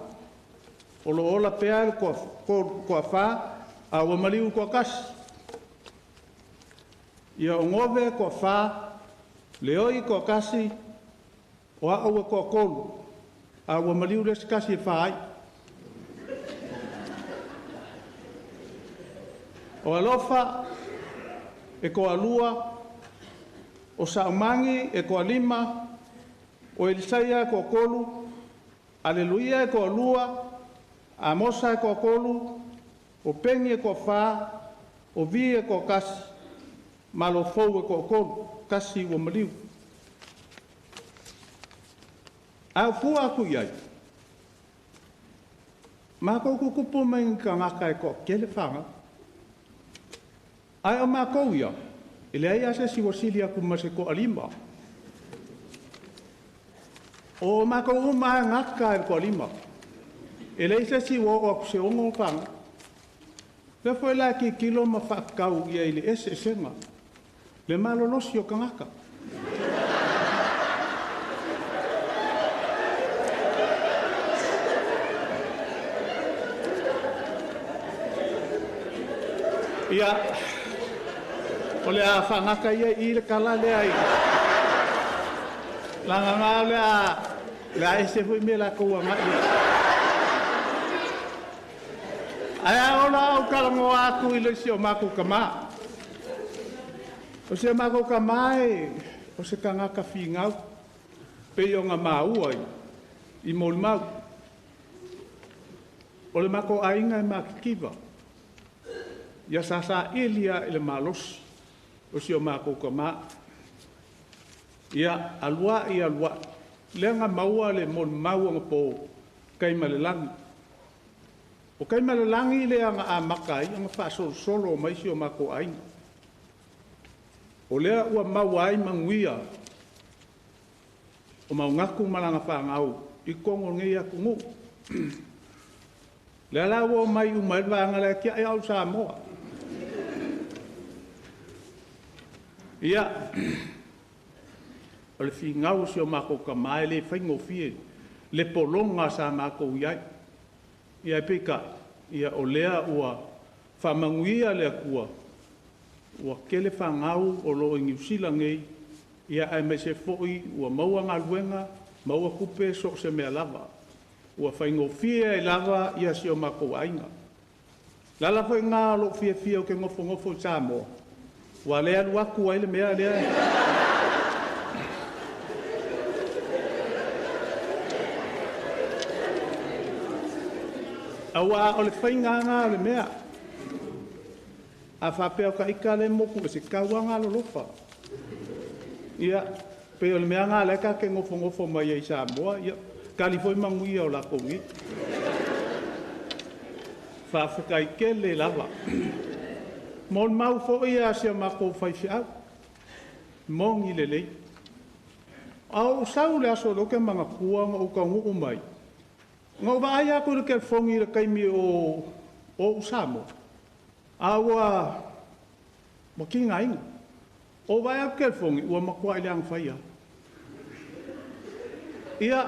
o loo ola pea le toafā, a ua maliu toatasi. Ia o Gove toafā, Leoi toatasi, o a'u e toatolu, a ua maliu le isi tasi e fā ai. O Alofa e toalua, o Saumagi e toalima, o Elisaia e toatolu, Aleluia e toalua, Amosa e toatolu, o Peni e toafā, o Vi e toatasi, Malofou e toatolu, tasi ua maliu. A o fua atu i ai, makou tutupu mai ni tagata e toatele fagau. Ae o makou ia, e leai a se isi ua sili atu ma se toalima. O makou uma e gata e le toalima. E leai se isi ua oo atu se ono fagau. Lea foi la e tilotilo ma faatatau ia i le eseesega, le malolosi o tagata. Ia, o le a faagata ia i le tala lea i lagaga o le a ese foi mea latou agai i ai. Ae a ola ou talanoa atu i le isi o matou tamā. O si o matou tamā e, O se tagata figau, pei o maua i molimau. O le mako aiga e makikiva, ia sa ilia i le malosi, o si o makou kamā. Ia alua i alua, lea nga maua le molimau o ngā pō, kai malelagi. O kai malelagi lea nga a maka ai, nga faasolosolo o mai si o mako aiga. O lea ua maua ai manuia, o maungaku malanga whangau, i kongo ngei aku ngu. Lea la ua mai umai vaanga lea kia e au Samoa. Ia, o le figau o si o makou kamā e le faigofie, le pologa sa makou i ai. Ia e peitai, ia o lea ua faamanuia le Atua, ua kele fagau o loo i Niusila nei, ia aemaise foi ua maua galuega, maua tupe so o se mea lava. Ua faigofie ai lava ia si o makou aiga. Le ala foi lena o lou fiafia ou te nofonofo i Samoa, ua le alu atu ai le mea lea. Auā o le faiga lena o le mea. A faapea o taita lea e motu ese, tau lava galolofa. Ia, pei o le mea lena o lea ta te nofonofo mai ai i Samoa, ia, tali foi manuia o latou nei. Faafetai tele lava. Molimau foi a si a matou faifeau, moni lelei. A ou sau le aso lea ou te manatua na ou taunuu mai, na ou vaai atu i le telefoni i le taimi o ou Samoa, a ua tigaina. O vaai atu i le telefoni, ua matuai leaga faia. Ia,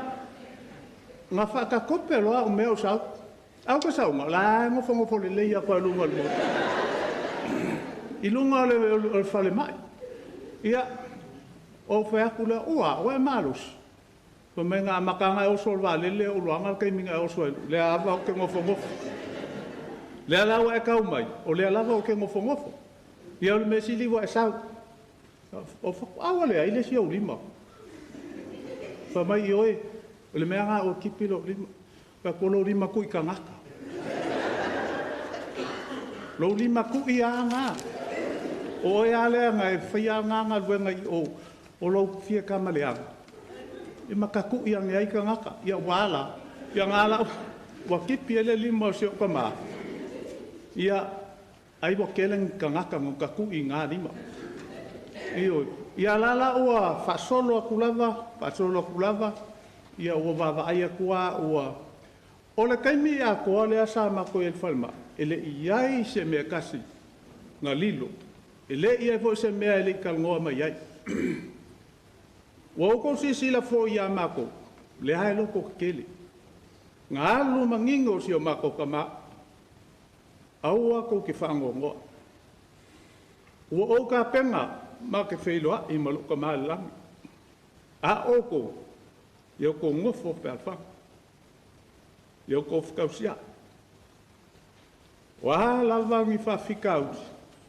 na faatakope loa au mea o sau. Au ka sauga, la e nofonofo lelei atu ai luga o le motu. I luga o le falemai. Ia, o fai atu lea, ua e malosi. Fai mai na amataga e oso o le vaalele o uloaga le taimi na e oso ai. Lea ava ou te nofonofo. Lea la ua e kau mai, o lea lava ou te nofonofo. Ia o le mea sili ua e sau. O faku, aua lea, i le si au lima. Fai mai i oe, o le mea ngā o kipi lo lima. Fai atu, o lou lima kui kangata. Lou lima kui a ngā. O oe a lea nga e whai a ngā ngā luenga i o, o lou fia kama leaga. E makaku i ange ai kangaka. Ia wala, ia ngā lau, wa kipi ele lima o se o kama. Ia, ai wa kele ngi kangaka ngō kaku i ngā lima. Io, ia lala ua faasolo aku lava, faasolo aku lava, ia ua vaavaai aku a ua. O le taimi atoa lea sa matou i ai i le falemai, e le i ai se mea kasi na lilo. E le i ai foi se mea e le i talanoa mai ai. Ua outou silasila foi iā matou, lea e loko tetele. Na alu manino si o matou kamā, aua kou te faanoanoa. Ua ou tapena ma ke feiloai ma lou kamā i le lagi. A outou, ia outou nofo fealofani. Ia outou fekausia'i. O a lava ni faafitauli,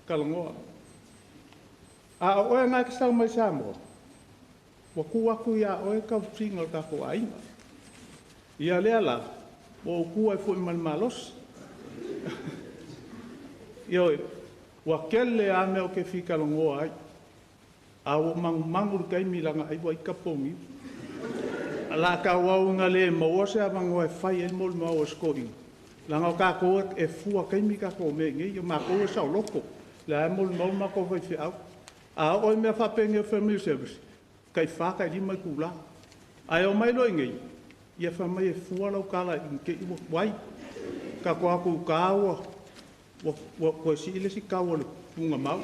talanoa. A o oe na e te sau mai Samoa, ua tu atu iā oe tausiga o le tatou aiga. Ia lea la, ua ou tu ai foi ma le malosi. Ia oe, ua kele a mea o ke fitalanoa ai. A ua manumanu le taimi laga ai ua ika pogiu. La tau au ina le maua se avanoa e fai ai le molimau a se toeaina. Leaga o tatou e fua taimi tatou mea i nei, o matou e saoloto. Lea e molimau le matou faifeau. A oo i mea faapenei o family service, tai 4, tai 5 itulā. Ae o mai loa i nei, ia fai mai e fua lau tala i te i ua tuai. Tatou atu i uta ua toe sii le isi tau o le pugamau.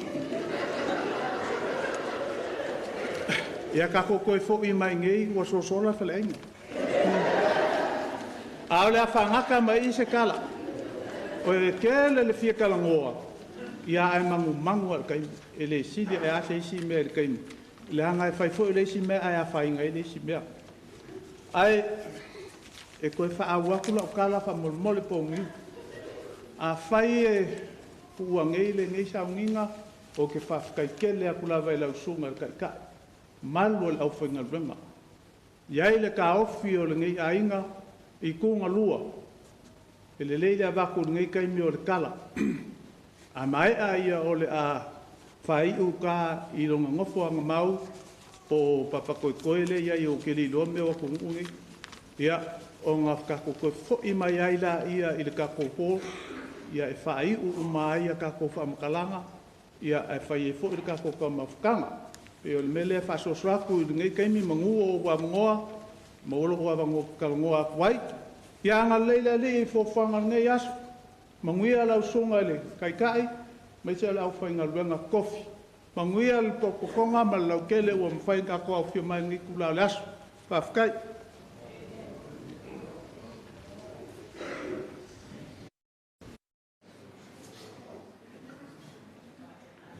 Ia tatou toe foi mai nei ua sosola le faleaiga. A o le a faagata mai i se tala. O e tele le fia talanoa, ia ae manumanu lava i le taimi. E le sili e a se isi mea i le taimi. Leaga e fai foi le isi mea ae afaina ai le isi mea. Ae e toe faaau atu lau tala faamolemole pogiu. Afai e tuua nei lenei sauniga, ou te faafetai tele atu lava i lau susuga i le Taitai. malu o le aufaigaluega. I ai le taofi o lenei aiga i tuga lua, e lelei le avatu i lenei taimi o le tala. A maea ia o le a faaiu ta i lona nofoaga mau po o Papatoetoe lea e i ai ou te le iloa mea o atunuu nei. Ia, ona tatou toe foi mai ai laia i le tatou hall, ia e faaiu uma ai a tatou faamatalaga, ia ae fai ai foi le tatou taumafataga. E pei o le mea lea e faasoaso atu i lenei taimi manu o ou avanoa, maua lou avanoa ou te talanoa atu ai. Ia agalelei le Alii i fuafuaga o lenei aso. Manuia lau susuga i le Taitai, aemaise o le aufaigaluega totofi. Manuia le tototoga ma le lautele ua mafai ona tatou aofia mai i lenei itula o le aso. Faafetai.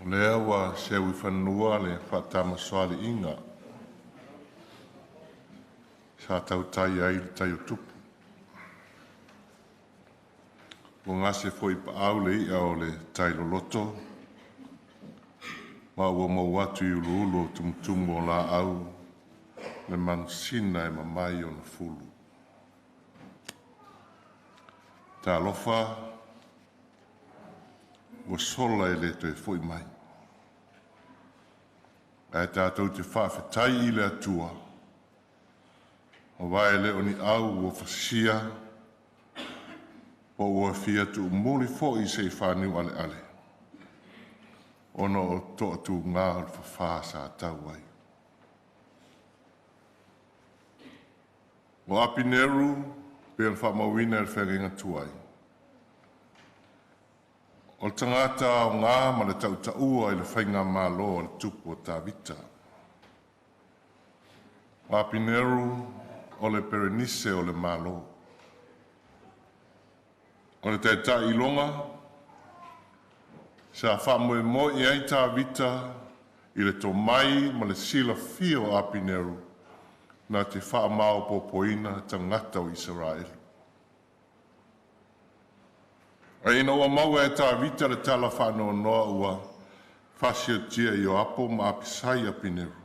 O lea ua seu i fanua le faatamasoaliiga sa tautai ai le tai o tupu. Ua gase foi i paau le i'a o le tai loloto ma ua mou atu i uluulu o tumutumu o laau le manusina e mamai ona fulu. Talofa, ua sola e le toe foi mai. Ae tatou te faafetai i le Atua, aua e le o ni au ua fasia po ua fia tuumuli foi se i faniu aleale, ona o toatuga o le fafā sa tau ai. O Apineru pei ona faamauina e le feagaiga tuai, o le tagata aoga ma le tautaua i le faigamalo a le tupu o Tavita. O Apineru o le Perenise o le Malo. O le taitai iloga sa faamoemoe i ai Tavita i le tomai ma le silafia o Apineru na te faamaopoopoina tagata o Isaraelu. Ae ina ua maua e Tavita le tala faanoanoa ua faasiotia e Ioapo ma Apisai Apineru,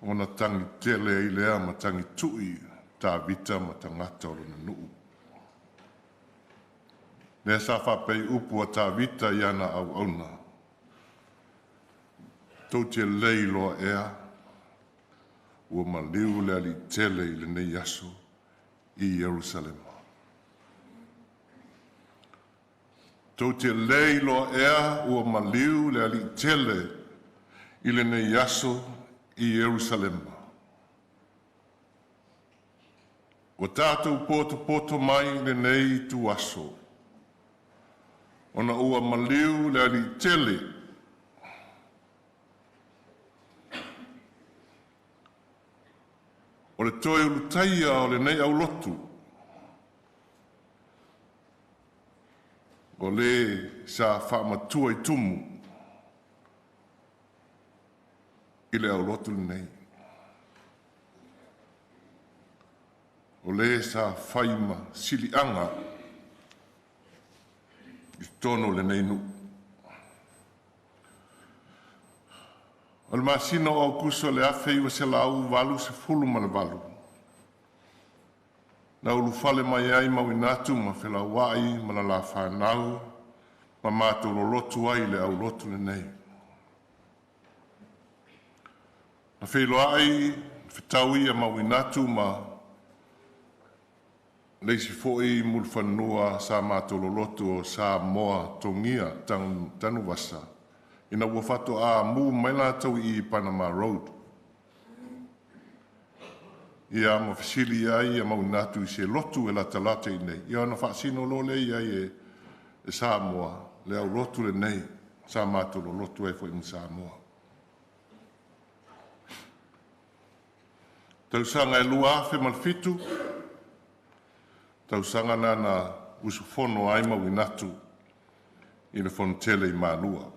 ona tagi tele ai lea ma tagitu'i Tavita ma tagata o lona nuu. Lea sa faapea ai upu a Tavita i ana auauna, tou te le iloa ea ua maliu le Aliitele i lenei aso i Ierusalema. Tou te le iloa ea ua maliu le Aliitele i lenei aso i Ierusalema. Ua tatou potopoto mai i lenei ituaso, ona ua maliu le Aliitele. O le toe ulutaia o lenei aulotu, o le sa faamatua i tumu i le aulotu lenei. O le sa fai ma siliaga i totonu o lenei nuu. O le masina o Aokuso i le 1988, na ulufale mai ai Mauinatu ma felauai ma le la fanau ma matou lolotu ai i le aulotu lenei. Na feiloai fetaui ia Mauinatu ma le isi foi mulufanua sa matou lolotu o Samoa Togia Tanuvasa ina ua faatoa mu mai latou i Panama Road. Ia ma fesili ai ia Mauinatu i se lotu e latalata i inei, ia ona faasino loa lea i ai e Samoa le aulotu lenei sa matou lolotu ai foi ma Samoa. Tausaga e 2007, tausaga na na usufono ai Mauinatu i le Fonotele i Malua.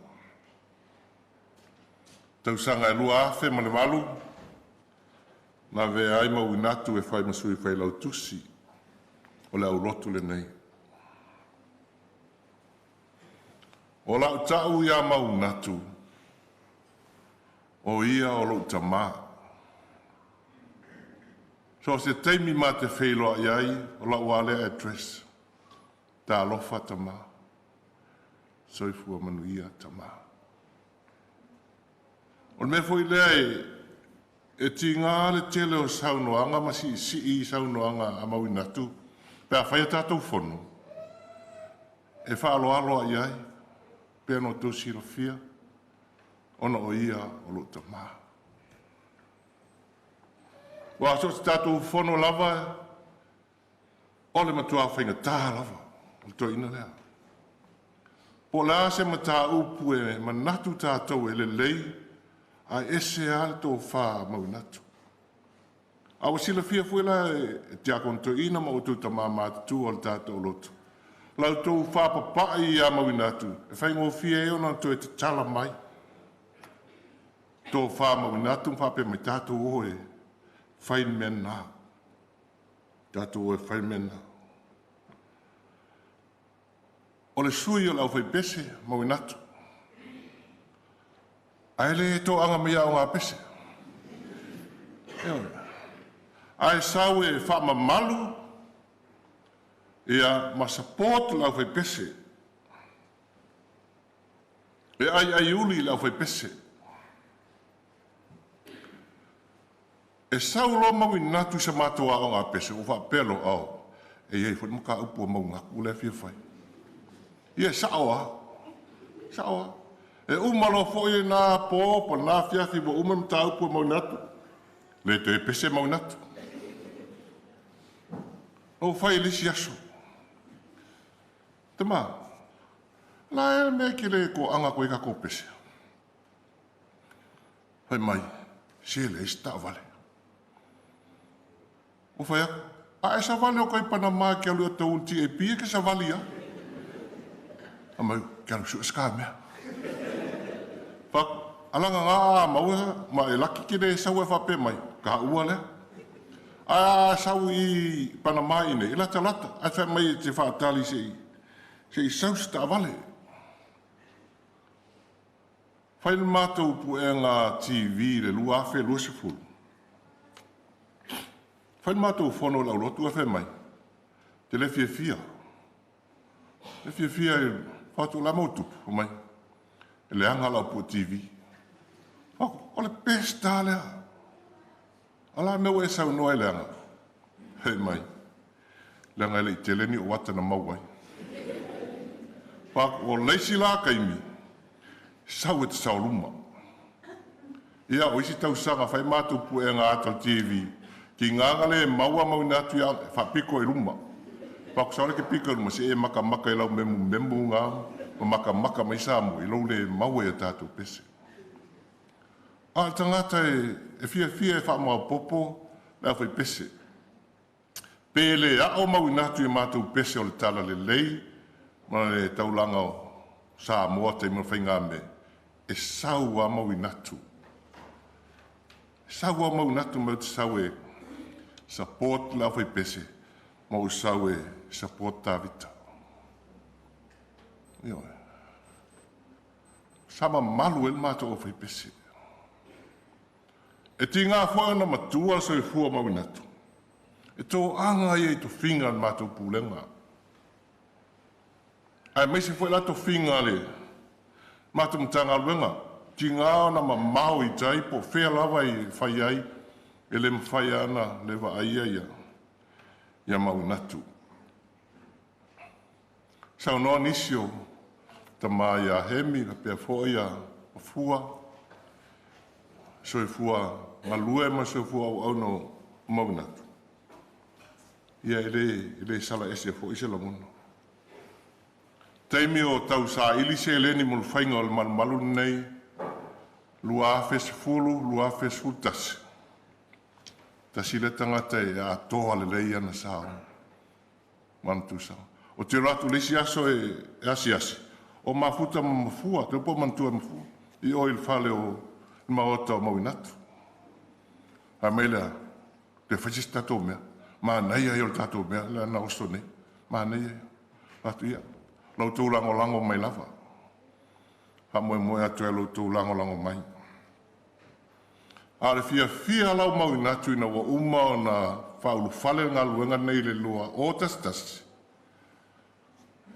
Tausaga e 2008, na avea ai Mauinatu e fai ma sui failautusi o le aulotu lenei. O lau tau ia Mauinatu, O ia o lou tamā. So se taimi ma te feiloai ai, o lau lava lea address. Talofa tamā. Soifua manuia tamā. O le mea foi lea e tiga le tele o saunoaga ma siisii saunoaga a mauina atu, pe a fai a tatou fono, e faaaloalo i ai, pe na outou silafia, ona o ia o lou tamā. Ua so o se tatou fono lava, o le matua faigata lava, o le toeaina lea. Po o le a se mataupu e manatu tatou e lelei, ae ese lava le tofa mauina atu. A ua silafia foi la e tiakono toeaina ma outou tamā matutua o le tatou lotu, la outou faapapai ia mauina atu, e faigofie ai ona toe tatala mai. Tofa mauina atu ma faapea mai tatou o e fai le mea lena. Tatou o e fai le mea lena. O le sui o le aufaipese mauina atu. Ae le toaga mai ia o ngā pese. Ae sau e faamamalu ia ma support le aufaipese. E ai ai uli le aufaipese. E sau loa mauina atu i sa matou aoga pese, ua faapea loa, ao, e iai foi le mataupu a mauina atu lea e fia fai. Ia e sao lava. Sao lava. E uma loa foi na po, po na afiafi ua uma le mataupu a mauina atu. Le toe pese mauina atu. Ou fai i le isi aso. Tama, la e mea ke le toaga atu ai tatou pese. Fai mai, se le isi taavale. O fai atu, a e savali o kai Panama ke alu e tau TAP e ke savali ia. A mai, ke alu su e ska mea. Fa, alanga ngā maua ma e laki ke le sau e whape mai, ka ua lea. A sau i Panama i nei, e lata lata, a whai mai e te whaatali se i sau se taavale. Fai le mātou puega TV le 2020. Fai le mātou fono le aulotu e fai mai. Te le fiafia. Le fiafia e whātu la mautupu mai. E le anga lau pua TV. O le pesta lea. Ala mea ua e saunoa e le anga. Hei mai. Le anga e le i tele ni o wata na mau ai. Whātu, o leisi la kaimi. Sau e te saoluma. Ia, o isi tausaga fai mātou puega ata o TV. Ki ngā le maua mauna atu ia whapiko e luma. Whaku saole ke piko e luma, se e maka maka e lau memu memu ngā, ma maka maka mai sa mo, i lau le maua e tātou pese. A le tangata e fia fia e wha popo, le au whai pese. Pe le ao mauna atu e mātou pese o le tala le lei, ma le taulanga o Samoa te mo whainga me, e sau a mauna atu. E sau a mauna atu mau te sau e support le au whai pese, ma o sau e support Tavita. Ioe. Sama malu e le mātou o whai pese. E ti ngā whai ona matua soifua mauna atu. E tō anga ia i tō finga le mātou pūlenga. Ai mai se foi la tō finga le mātou matanga luenga. Ti ngā ona ma mau i tai po whea lava i whai ai, e le mwhai ana le wa aia ia, ia maunatu. Sau noa nisi o tama ia Hemi, ka pea fo ia mafua, soifua ngalue ma soifua au au no maunatu. Ia e le sala ese fo i se lagona. Taimi o tau sa ili se eleni mo le whainga o le malumalu nei, 2010, 2011. Tasi le tangata e atoa le lei ana sa o manatu sa. O te ratu le isi aso e asi asi. O mafuta ma mafua, te upo mantua mafua. I o i le fale o le maota o mauinatu. A mei lea, te whaisi se tātou mea. Mā nei ai o le tātou mea, le ana oso nei. Mā nei ai. Atu ia, lau tau lango lango mai lava. Ha moe moe atu e lau tau lango lango mai. A o le fiafia lau mauina atu ina ua uma ona faaulufale le galuega nei i le 2011,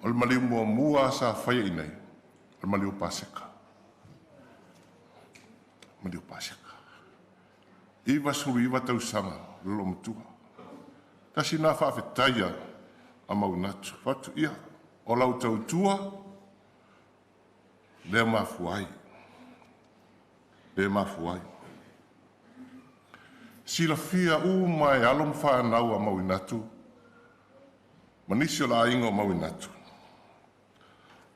o le maliu muamua sa faia i inei, o le maliu o Paseka. Maliu Paseka. 99 tausaga o le loomatua. Tasi lena faafetai a Mauinatu. Fatu ia, o lau tautua, lea mafua ai. Lea mafua ai. Silafia uma e alo ma fanau a Mauinatu, ma nisi o le aiga o Mauinatu.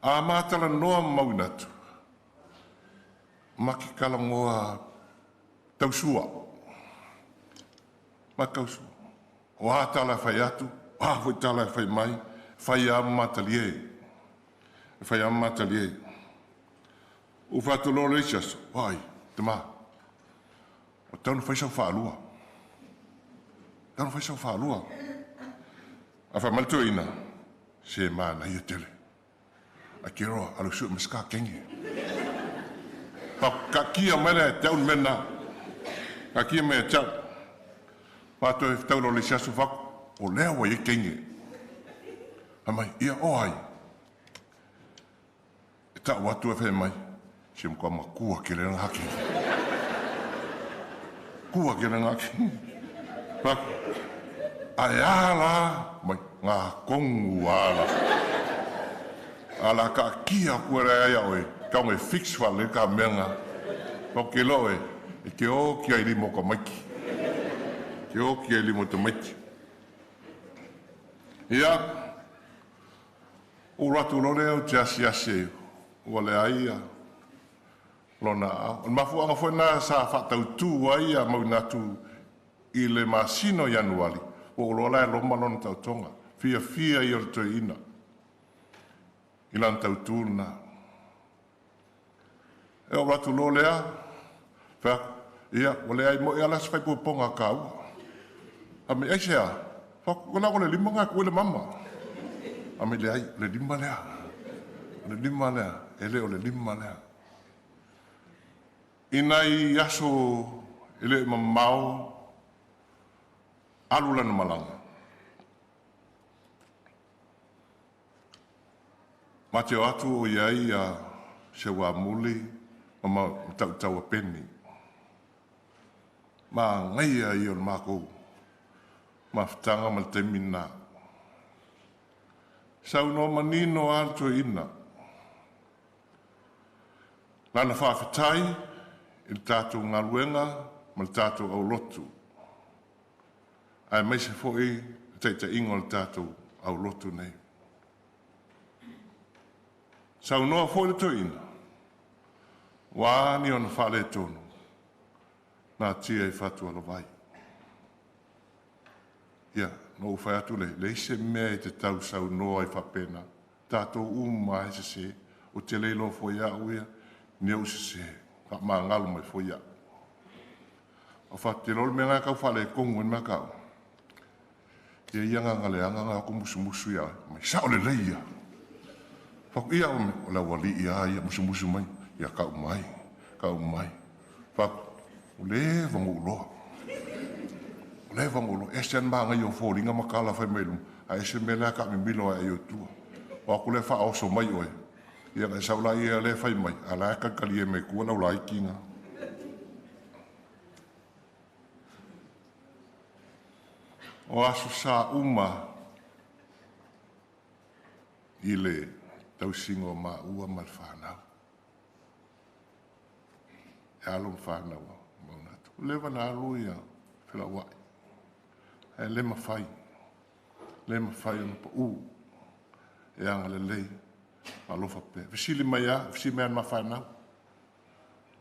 A matalanoa ma Mauinatu, ma te talanoa tausua, ma tausua. O a tala e fai atu, o a foi tala e fai mai, fai lava ma matalie. E fai lava ma matalie. Ua faataloa le isi aso, ai, tama, o tau na fai sau faalua. Tau na fai sau faalua. A fai mai le toeaina, se manaia tele. A ke roa, alu sue ma se ka kenge. Pa ka kia mai le te au mena. Ka kia mai te au. Pa toe tau lo le isi aso faku, o lea ua i kenge. A mai, ia o ai. E tau atu e fai mai, se mkoa makua ke le ngā kenge. Kua ke le ngā kenge. Pa, ai ala, mai, ngā kongu ala. Ala ka kia kua rea ia oe, ka ngai fix fa le ka menga. Pa ke lo e, e ke o kia i limo ka maiki. Ke o kia i limo te maiki. Ia, o ratu lo leo te asi asi ua le ai ia lona au. O le mafuanga foi na sa whaatautu ai a Mauinatu i le masino Ianuari, ua uloa la e loma lona tautoga. Fia fia i o le toeina. I lana tautu lena. E o ratu lo lea, whea, ia, ua le ai mo e ala se whaipuponga ka ua. A me aise a, whaku la le lima ngā kue le mama. A me le ai, le lima lea. Le lima lea, e le o le lima lea. Ina i aso e le mamao, alu lana malanga. Ma te o atu o iai a se wā muli ma matau a peni. Ma ngai ai o le mākou, ma whitanga ma le taimi nā. Sau no manino a le toeina. Lana whaawhitai i le tātou ngaluenga ma le tātou aulotu. Ai mai se foi le taitainga o le tātou aulotu nei. Sau noa foi le toeina. Wā ni ona whaale tonu. Nā tia i whatua lavai. Ia, no u whai atu le, le ise mea i te tau sau noa i whapena. Tātou uma e se se, o te leilo foi a uia, ni au se se, wha mā ngalo mai foi a. O wha te lolo mea ngā kau whale e kongu en mea kau. Ia ia ngā ngale anga ngā ko musu musu ia, mai sao le lei ia. Whaku ia o me, o la wali ia ia musu musu mai, ia kau mai, kau mai. Whaku, o le vangu uloa. O le vangu uloa, ese an maa ngai o fōringa makala whai mai lumu, a ese mea lea ka mimilo a e o tua. O aku le wha oso mai oe. Ia ngai saula ia le whai mai, a la e kakali e me kua lau lai kinga. O aso sa uma i le tausinga o maua ma le whanau. E alo ma whanau o Maunatu. Leva na alu ia whila wai. E le mawhai. Le mawhai ona pa u. E anga le lei. Alofa pe. Fisili mai a, fisili mai an ma whanau.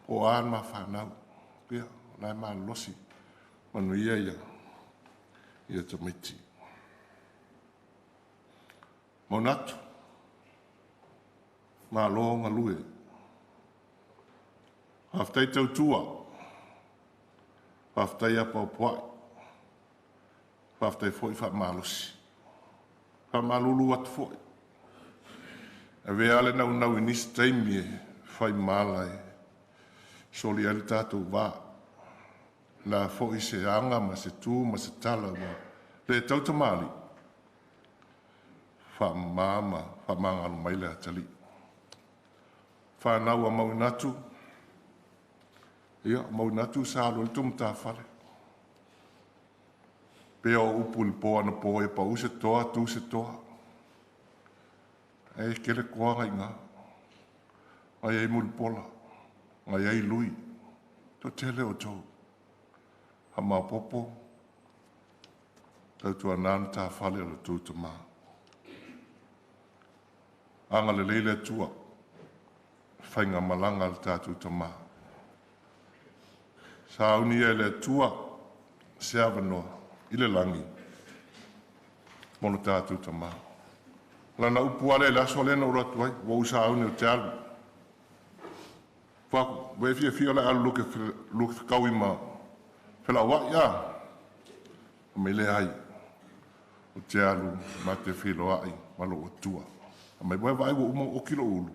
O an ma whanau. Ia, o lai ma losi. Manu ia ia. Ia tamaiti. Maunatu. Mā loa ngalue. Whaftai tautua. Whaftai apa o puai. Whaftai foi wha malosi. Wha malulu atu foi. A ve ale nau nau i nisi taimi e whai mala e soli ale tātou wā. La fo'i se aga ma se tu ma se tala ua le tautamāli'i, faamamā ma faamagalo mai le atalii. Fanau a Mauinatu, ia o Mauinatu sa alu ai le tou matafale. Pea o upu i le po anapo e pau se toa, tu se toa. E kele koa ngai ngā. Ngai ai mulipola, ngai ai lui. To tele o tou. Ha mapopo, tautua nā tāfale o le tou tamā. Aga le leile tua, whainga malanga le tātou tamā. Sauni e le tua, se awanoa, i le langi, mo le tātou tamā. Lana upu ale le aso le na ura atu ai, ua usa au ni o te alu. Whaku, we fia fia le alu luke, luke whikaui ma whela wai a. Me le ai, o te alu ma te whilo ai, ma lo atua. A mai wai vai ua uma o kilo ulu.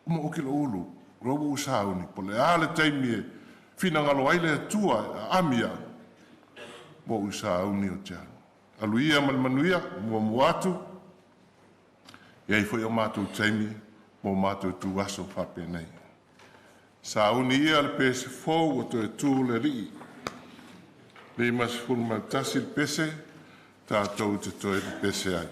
Uma o kilo ulu, ua usa au ni, po le a le taimi e whina ngalo ai le atua, a amia, ua usa au ni o te alu. Alu ia ma le manuia, mua mua atu, ia i foi o mātou taimi, mo mātou tu aso whapenei. Sauni ia le pese fou o toe tū le lii. 51 le pese, tātou te toe le pese ai.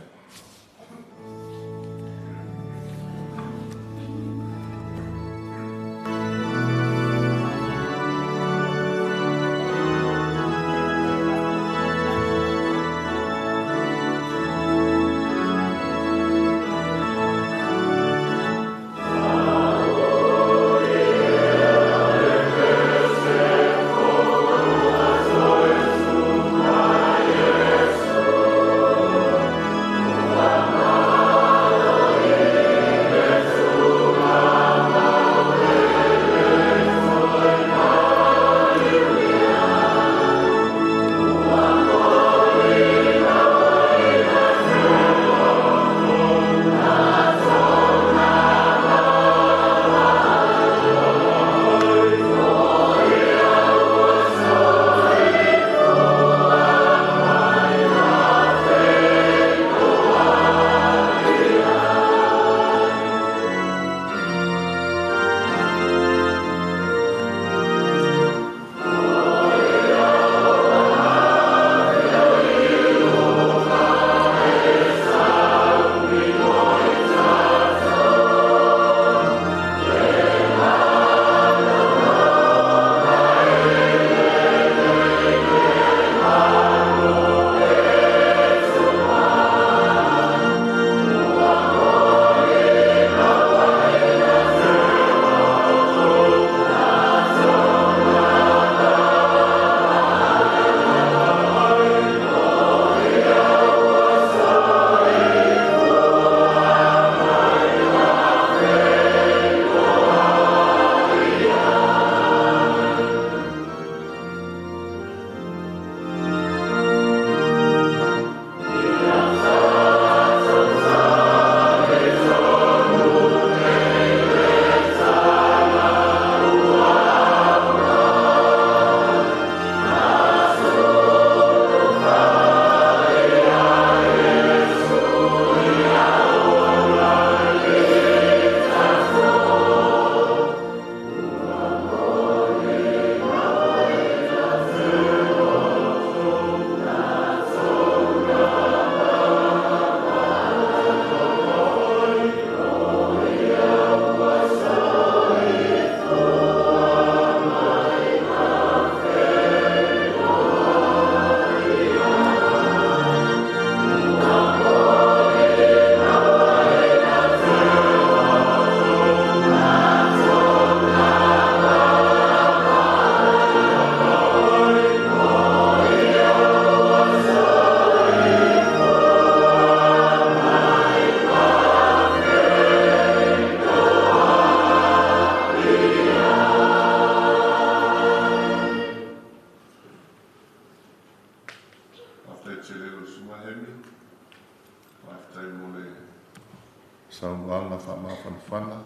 Saunoaga faamafanafana,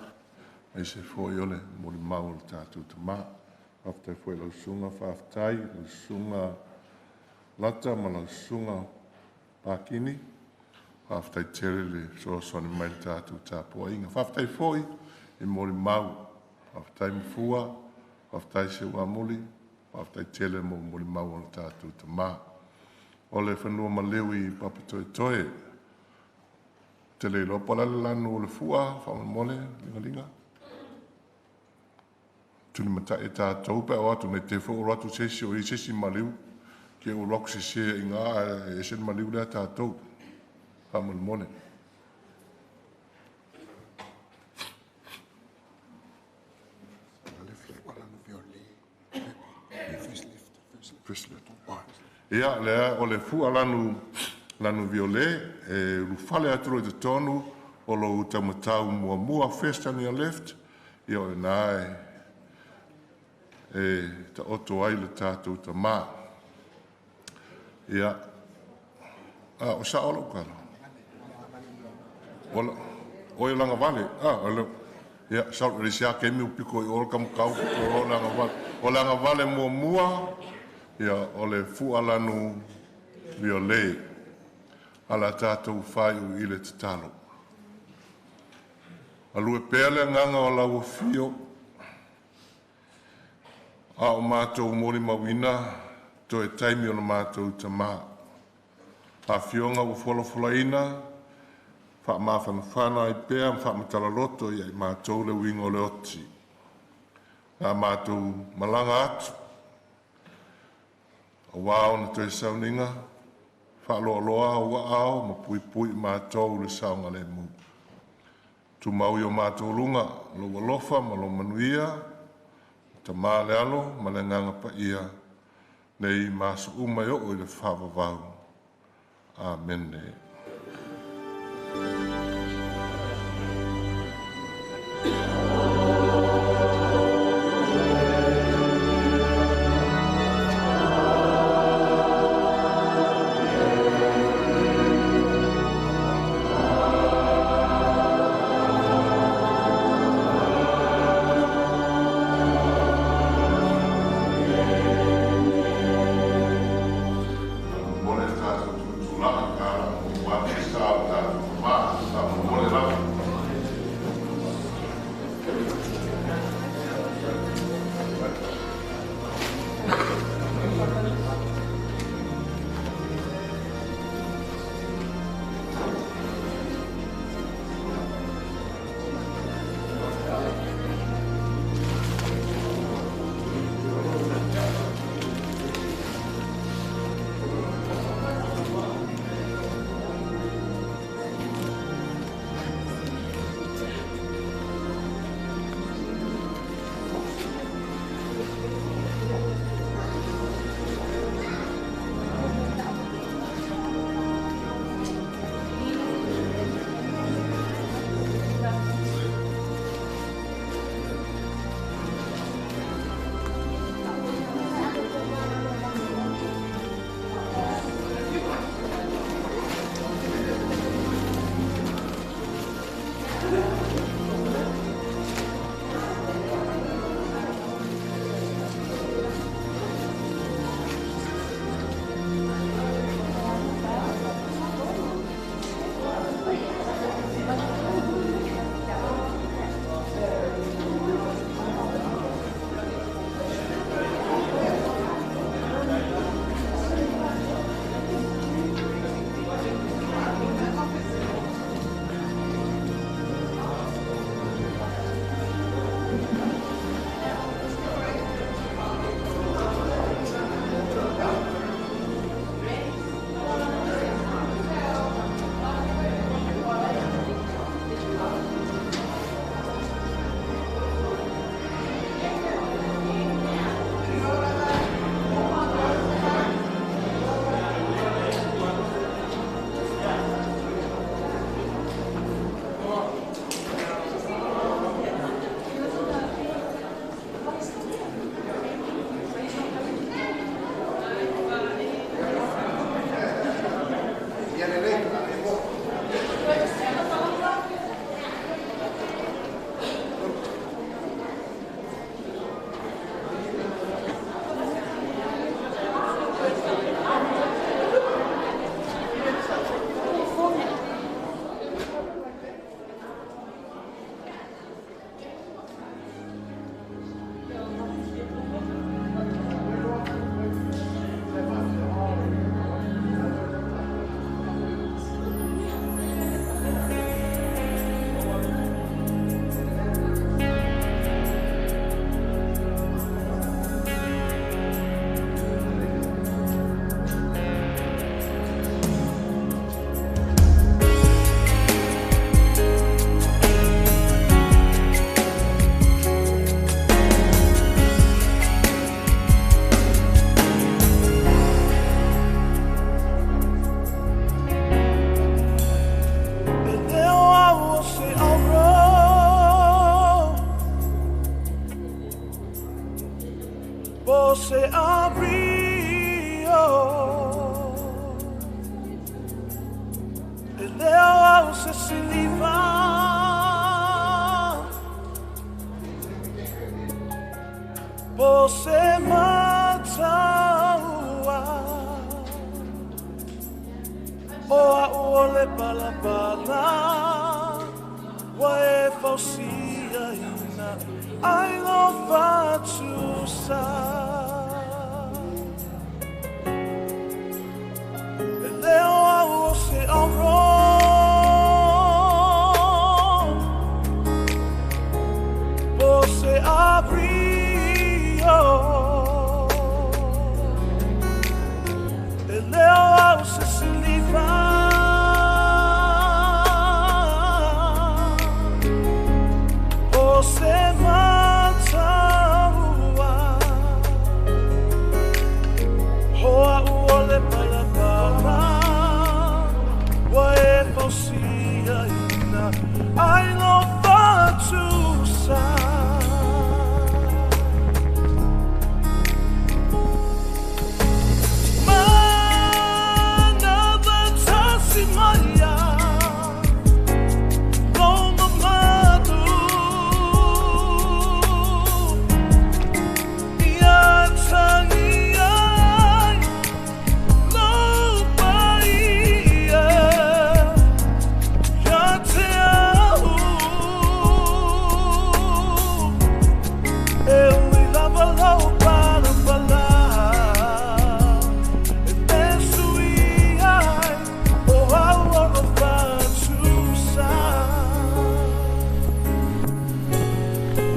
aemaise foi o le molimau o le tatou tamā. Faafetai foi i lau susuga Faafetai, lau susuga Lata ma lau susuga Pakini. Faafetai tele le fesoasoani mai i le tatou tapuaiga. Faafetai foi i molimau. Faafetai Mafua, faafetai Seuamuli, faafetai tele mo molimau o le tatou tamā. O le fanua maleu i Papatoetoe. Te le iloa po o le a le lanu o le fua, faamolemole, ligaliga. Tulimatai e tatou pe a o atu nei te i foi ua alu atu se isi o i ai se isi maliu, te i ua alu atu sese ai i ina ae ese le maliu lea a tatou. Faamolemole. Ia, lea o le fua lanu lanu violet e ulufale atu loa i totonu o lou taumatau muamua, first on your left, ia o i ina e taoto ai le tatou tamā. Ia, a o sao lau tala? Oi, o le agavale. Ia, sorry, o le isi lava taimi ua pito i o le taumatau pito i o le agavale. O le agavale muamua, ia, o le fua lanu violet. A o le a tatou faaiu i le tatalo. Galue pea le agaga o lau afio, a o matou molimauina toe taimi o le matou tamā. Afioga ua folafolaina, faamafanafana ai pea ma faamatala-loto ia i matou le uiga o le oti. A matou malaga atu, aua ona toe sauniga, faaloaloa ou aao ma puipui i matou i le saogalemu. Tumau i o matou luga lou alofa ma lou manuia, le Tama le Alo ma le Agaga Paia, nei ma aso uma e oo i le faavavau. Amene. Faamolemole tatou tutulai pe a logo atu le sa o le tatou Tamā. Faamolemole lava. se siliva Po se mataua O a ua le palapala Ua e fausia ina Ai lo fatusa E leo au o se auro Po se abrio E leo au se siliva Po se mataua Hoa ua le palapala Ua e fausia ina Ai lo fatusa Mana vatasi maia Lo mamadu Ia tangi ai Lo paia Ia te au E ui lava lau palapala E te sui ai O au o lo fatusa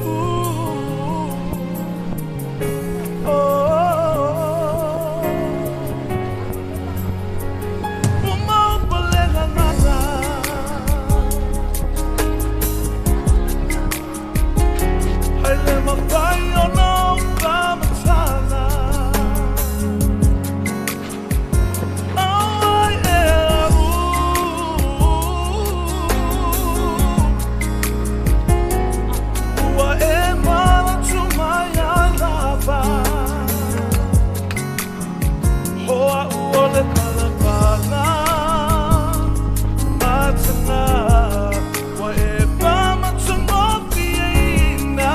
Ooh, oh, oh. Mau palega nana Hai le mawhai o nau whamatana Au ai e au Ua e manatu mai a lava Hoa ua le palapala Matana Ua e pamatunofieina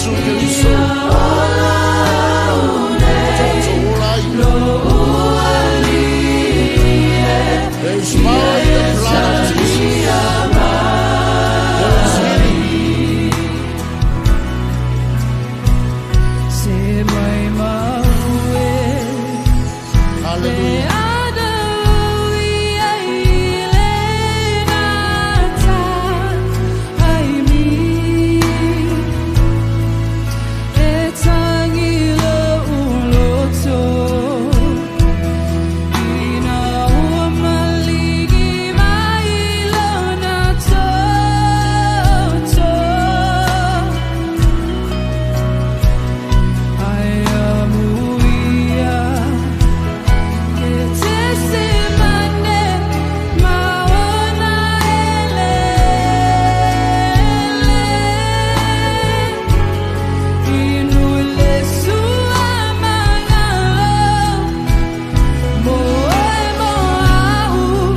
Iesu Keriso. Tatou ola ai. There is power in the blood of Jesus. There is healing. Hallelujah.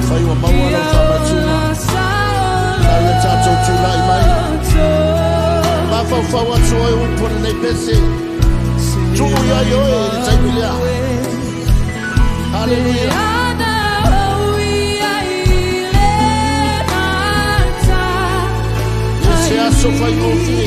Fai ua maua lau faamatuna. Tau ia tatou tula'i mai. Mafaufau atu oe upu o lenei pese. Tuu iai oe i le taimi lea. Haleluia. E se aso faigofie.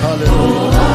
Hallelujah.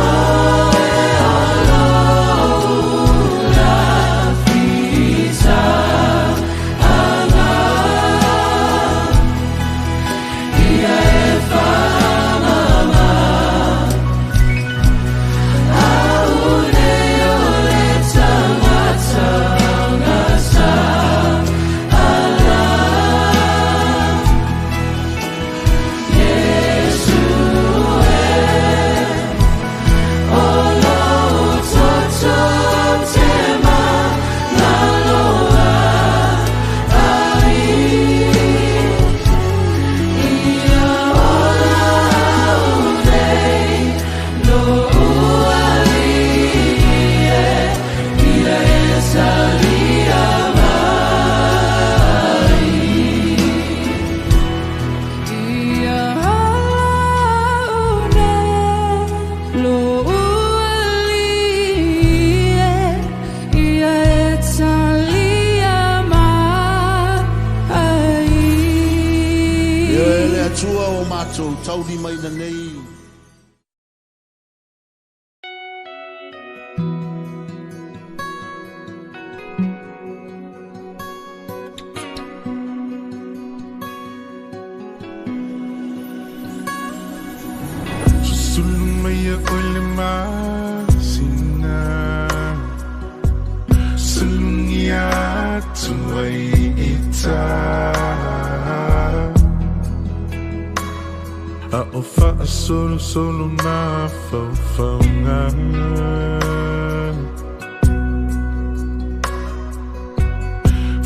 Ia e le Atua o matou taulimaina nei. Susulu mai ia oe le masina. Sulugia atu ai i tā. A o faasolosolo mafaufauga.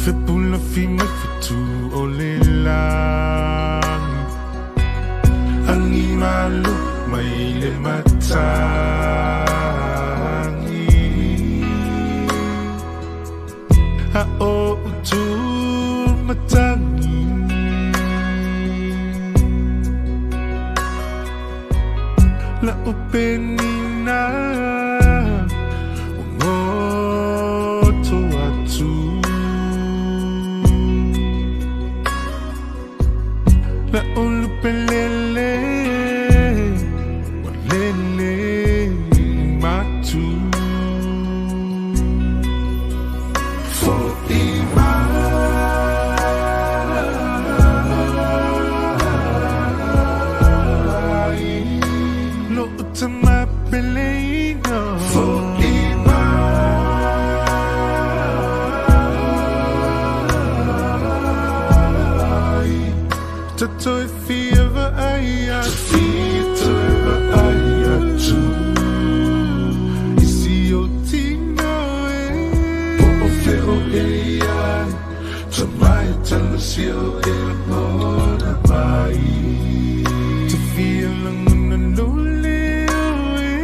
Fepulafi mai fetu o le lagi. Agi malo mai le matagi. A o utu matagi. La upenina o atu. La ulupelele walele matu. Fo'i mai. Toto e fia vaai atu. Toe vaai atu i si o tino e. Po o fea o e ai, tamai talasi o e lagona mai. Te fia lagona lou leo e.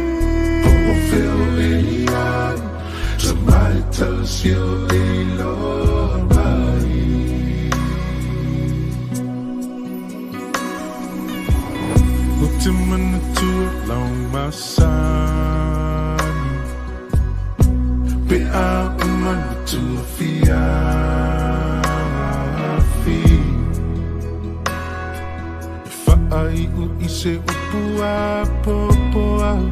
Po o fea o e ai, tamai talasi o e iloa mai. O te manatua lau masani, pe a o manatua fiafi. E faaiu i se upu a popo ai.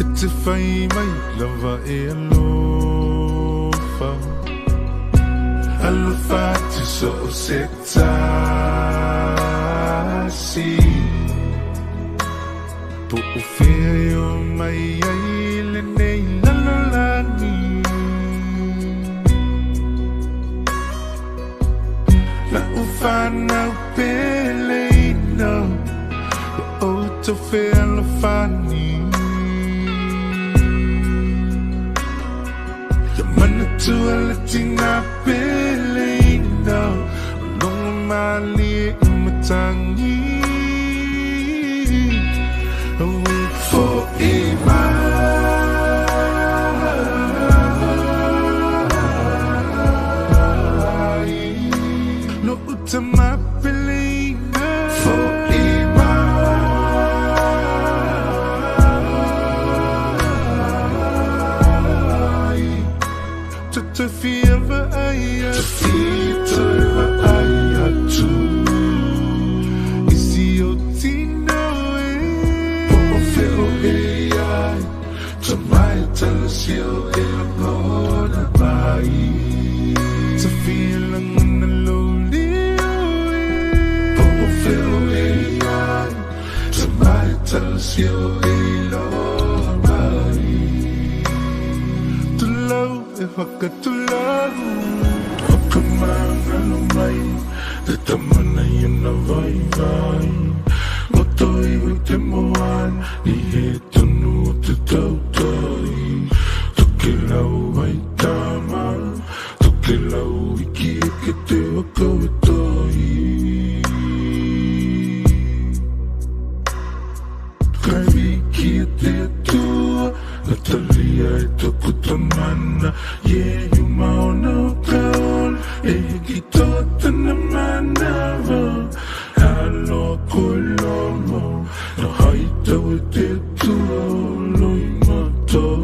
E te fai mai lava e alofa. Alofa atu so o se tasi. Po o fea e o mai ai lenei lalolagi. Lau whanau peleina, ia outou fealofani. Ia manatua le tina peleina, o logo malie i matangi. Aue fo'i mai, lo'u tama peleina. Fo'i mai, toto fia vaai atu. Toe vaai atu i si o tino e. Po o fea o e ai, tamai talasi o e lagona mai. Te fia lagona lou leo e. Po o fea o e ai, tamai talasi o e iloa mai. Tulau e whakatulau, o ka mangalo mai, te tamana i ana vai vai. Roto iwi te moana, ni he tonu o te tautai. Toke lau ai tama, toke lau iki e ke te waka e tai. Kai wiki e te atua, Natalia e toku tamana. Ye yuma ona o ka ola, e hiki tō tana manawa. Aloha koe lomo, na haitau e te atua o loi mātou.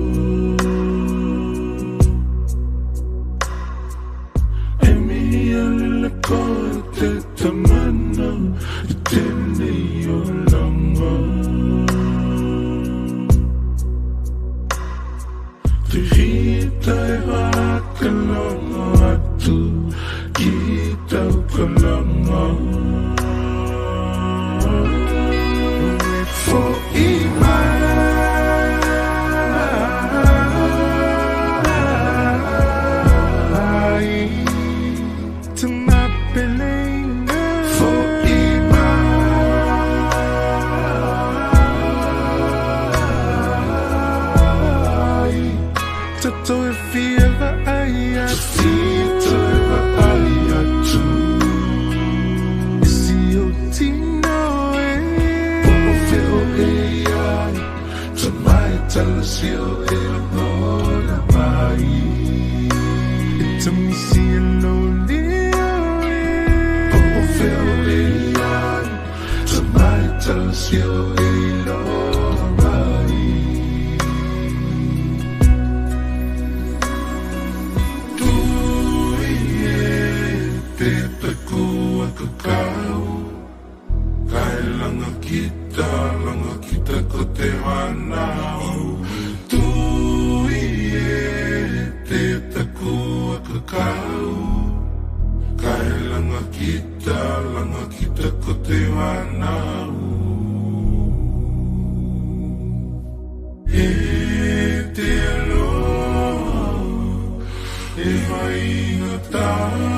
E mihi alele koe te tamana, i tēnei o langa. Te hita e whakalongo atu ki tau kalanga. E fo'i mai, tama peleina. Fo'i mai, toto e fia vaai atu. Toe vaai atu i si o tino e. Po o fea o e ai, tamai talasi o e lagona mai. E tamisi e lou leo e. Po o fea o e ai, tamai talasi o e iloa mai. Tui e te taku a kakau, kai langa kita, langa kita ko te whanau. Tui e te taku a kakau, kai langa kita, langa kita ko te whanau. E te aloha, e vai tai.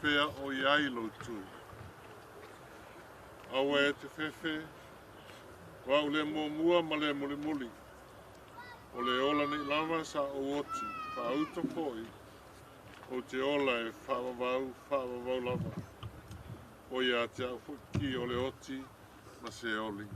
fea o i ai lou tu. Aua e te fefe, o au le muamua ma le mulimuli. O le ola nei lava sa ou oti, faauta foi, o te ola e faavavau, faavavau lava. O ia te au foi ki o le oti ma se oli.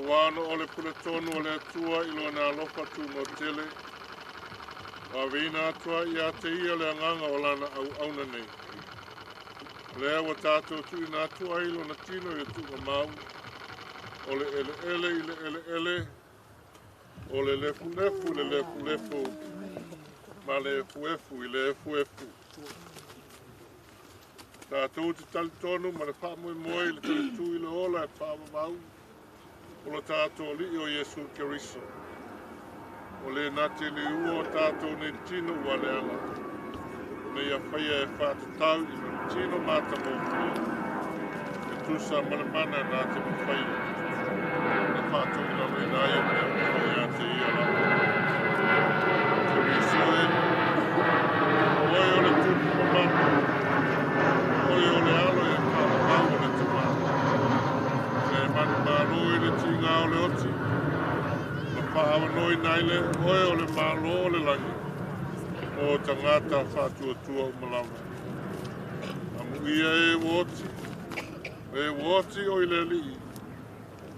Ua ona o le puletonu o le Atua i lona alofa tumau tele, ua aveina atu ai ia te ia le agaga o lana auauna nei. O lea ua tatou tuuina atu ai lona tino i le tuugamau, o le eleele i le eleele, o le lefulefu i le lefulefu, ma le efuefu i le efuefu. Tatou te talitonu ma le faamoemoe i le talitu i le ola e faavavau, o lo tatou Alii o Iesu Keriso. O le na te liua o tatou nei tino ua leaga, na ia faia e faatatau i lona tino matagofie, e tusa ma le mana na te mafaia, na faatoilaloina ai o mea uma ia te ia lava. Keriso e, o oe o le tupu mamalu, oe o le alo e faavavau o le tamā. Le manumalo i le tiga o le oti, ma faaavanoina ai le oe o le malo o le lagi, mo tagata faatuatua uma lava. Amuia e ua oti, e ua oti o i le alii,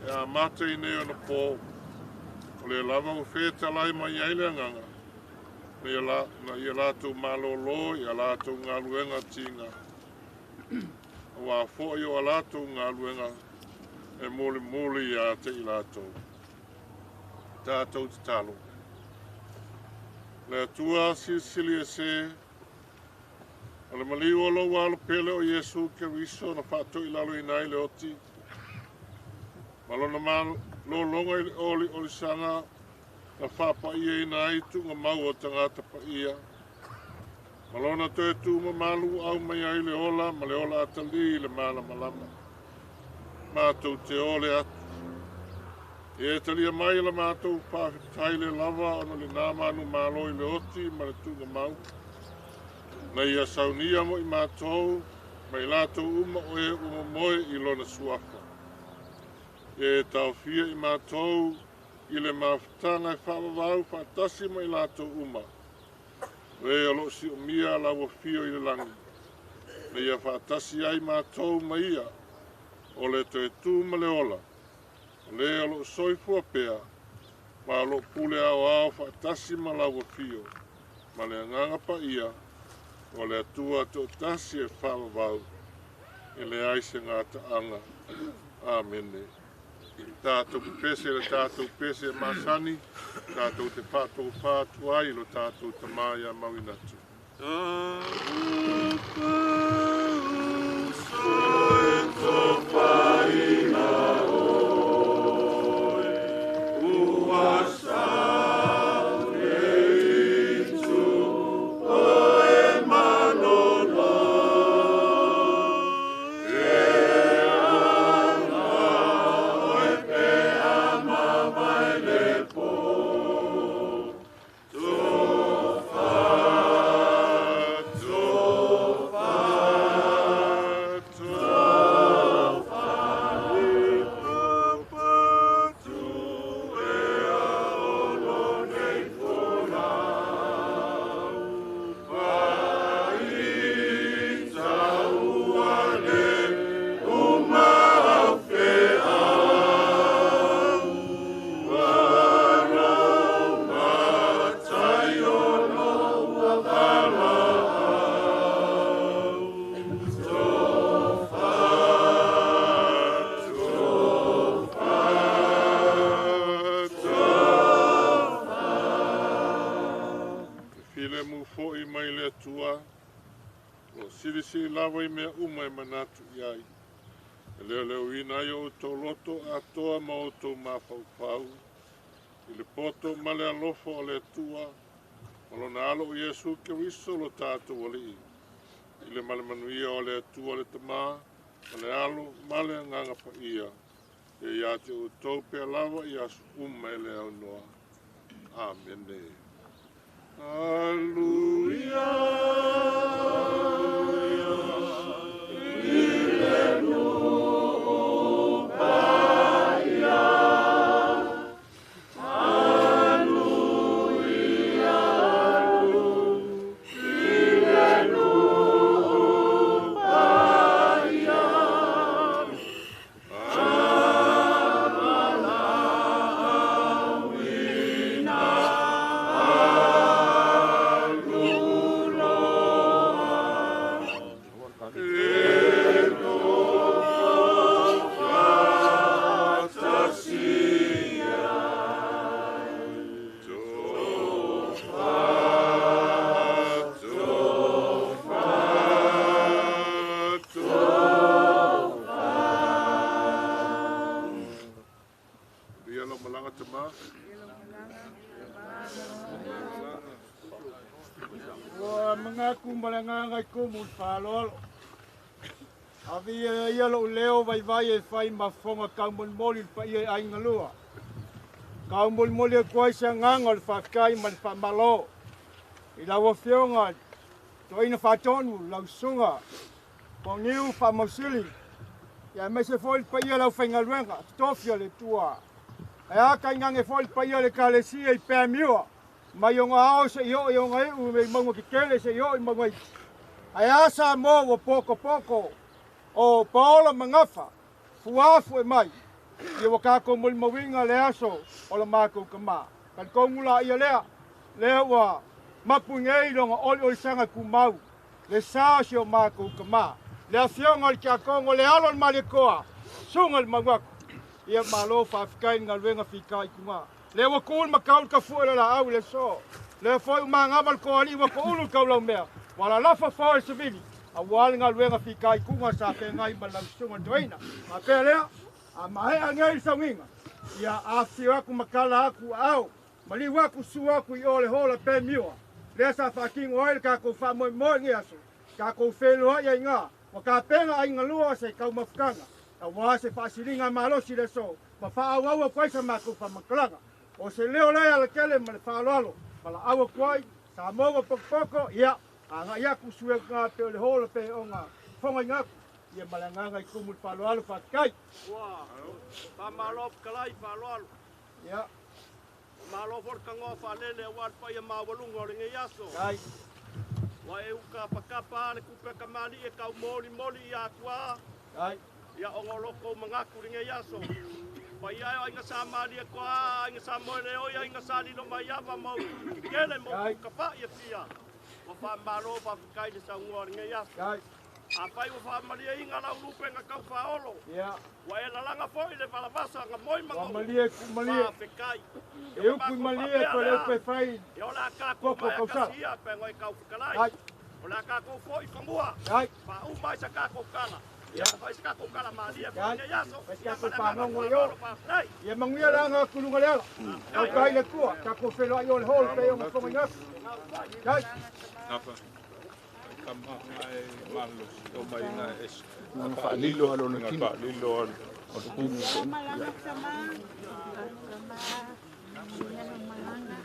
e amata i nei ona pō, o le lava ua fetalai mai ai le agaga, na ia latou malōlō i a latou galuega tiga. Auā foi o a latou galuega e mulimuli ia te i latou. Tatou tatalo. Le Atua silisili ese, o le maliu o lou alo pele o Iesu Keriso na faatoilaloina ai le oti, ma lona malōlōga i le oliolisaga na faapaiaina ai tuugamau o tagata paia, ma lona toe tumamalu au mai ai le ola ma le ola atalī i le malamalama. Matou te ole atu. E talia mai la matou faafetai le lava ona lenā manumalo i le oti ma le tuugamau. Na ia saunia mo i matou, ma i latou uma o e ua momoe i lona suafa. E taofia i matou i le mafutaga e faavavau faatasi ma i latou uma. O e o loo siomia lau afio i le lagi. Na ia faatasi ai matou ma ia, o le toe tu ma le ola. O le o loo soifua pea, ma o loo pule aoao faatasi ma lau afio, ma le agaga paia, o le Atua toatasi e faavavau, e leai se gataaga. Amene. Tatou pepese le tatou pese masani, tatou te faatofā atu ai i lo tatou Tamā ia mauina atu. Filemu foi mai le Atua, o silisili lava i mea uma e manatu i ai. E leoleoina ai o outou loto atoa ma outou mafaufau, i le poto ma le alofa o le Atua, ma lona alo o Iesu Keriso lo tatou Alii, i le malemanuia o le Atua le Tamā, ma le Alo ma le Agaga Paia, ia ia te outou pea lava i aso uma e le aunoa. Amene. Aleluia. Ia lau malaga tamā. Ua mangaku ma le agaga i kumu i le faaaloalo. Avia ia lou leo vaivai e fai ma fofoga taumolimoli i le paia i aiga lua. Taumolimoli atu ai se agaga o le faafetai ma le faamalo i lau Afioga Toeaina Faatonu, lau Susuga Poniu Faamausili, aemaise foi le paia o le aufaigaluega totofi a le Atua. Ae a tainane foi le paia o le Ekalesia i Peamiua, mai ona ao seia oo i ona iu i mauga tetele seia oo i mauga iti. Ae a Samoa ua potopoto o paola ma gafa, fuafu e mai, ia ua tatou molimauina le aso o la matou tama. Talitonu laia lea, lea ua mapu nei lona oliolisaga tumau, le sa o si o matou tama, le afioga o le Tiakono, le alo o le Malietoa, susuga i le Mauaku. Ia malo faafetai i le galuega fitaituga. Lea ua tu le matau i le tafue o le laau i le aso. Lea foi ua manava le toalii ua toulu le taulaumea, ua lalafa fao e le savili, aua le galuega fitaituga sa feagai ma lau susuga i le toeaina. Faapea lea, a maea nei le sauniga, ia afifio atu ma tala atu aao, maliu atu susu atu i o le hola Pemiua, lea sa faatino ai le tatou faamoemoe i lenei aso, tatou feiloai ai iina, ua tapena aiga lua se taumafataga, aua se faasiliga malosi i le aso, ma faaauau atu ai sa matou faamatalaga. O se leo lea alatele ma le faaaloalo, valaau atu ai, Samoa ua potopoto, ia, agai atu sui atu ngā pe o le hola pe o ngā whonga i ngāku, ia ma le agaga i kumu i le faaaloalo, faafetai. Ua faamalo fetalai faaaloalo. Ia. Malo foi le tagoa faalele aua le paia maualuga o lenei aso. Kai. Ua e ukapakapa le kupe kamali'i e taumolimoli ia atuā. Kai. Ia ona o lo tou manatu i lenei aso. Paia e o aiga sa Malietoa, aiga sa Moeleoi, aiga sa Lilomaiava ma upu tetele ma upu tafa'i e fia. Ua faamalo faafetai le saunoa o lenei aso. Kai. Afai ua faamalieina lau lupega tau faaolo, Ia. ua e lalaga foi le valavasa na moi ma Ua gou. malie ku malie. Faafetai. E upu i malie pe le upu e fai Ia o le a tatou koko maea kausala. kasi ia pe ngoi kau fetalai. Ai. O le a tatou foi fanua. Ai. Faauma ai sa tatou tala. Ia. Fai sa tatou tala malie foi Ai. lenei aso. Fai sa Ia tatou ma le agaga panogo i faaaloalo o. faafetai. Ia manuia le aga atu i luga le ala. Tautai le Atua, tatou feiloai o le holo pe o ngā whonga i ngāku. Kai. Napa. Kama ai malo o mai na es. Nga faalilo a lona Nga kino. faalilo a O le kumu. Malanga sama. Malanga.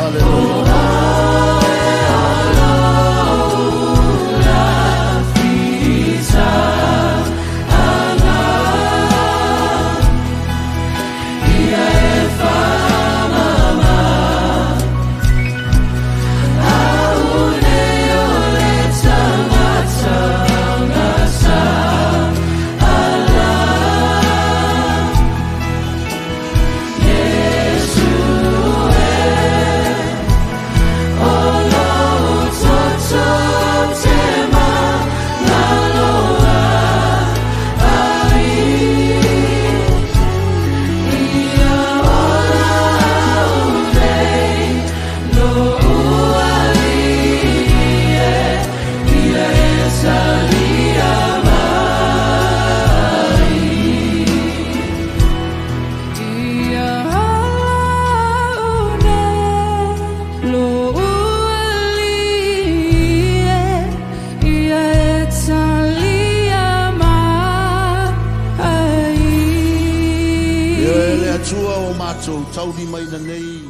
Hallelujah. Ia e le Atua o matou tauli mai nei.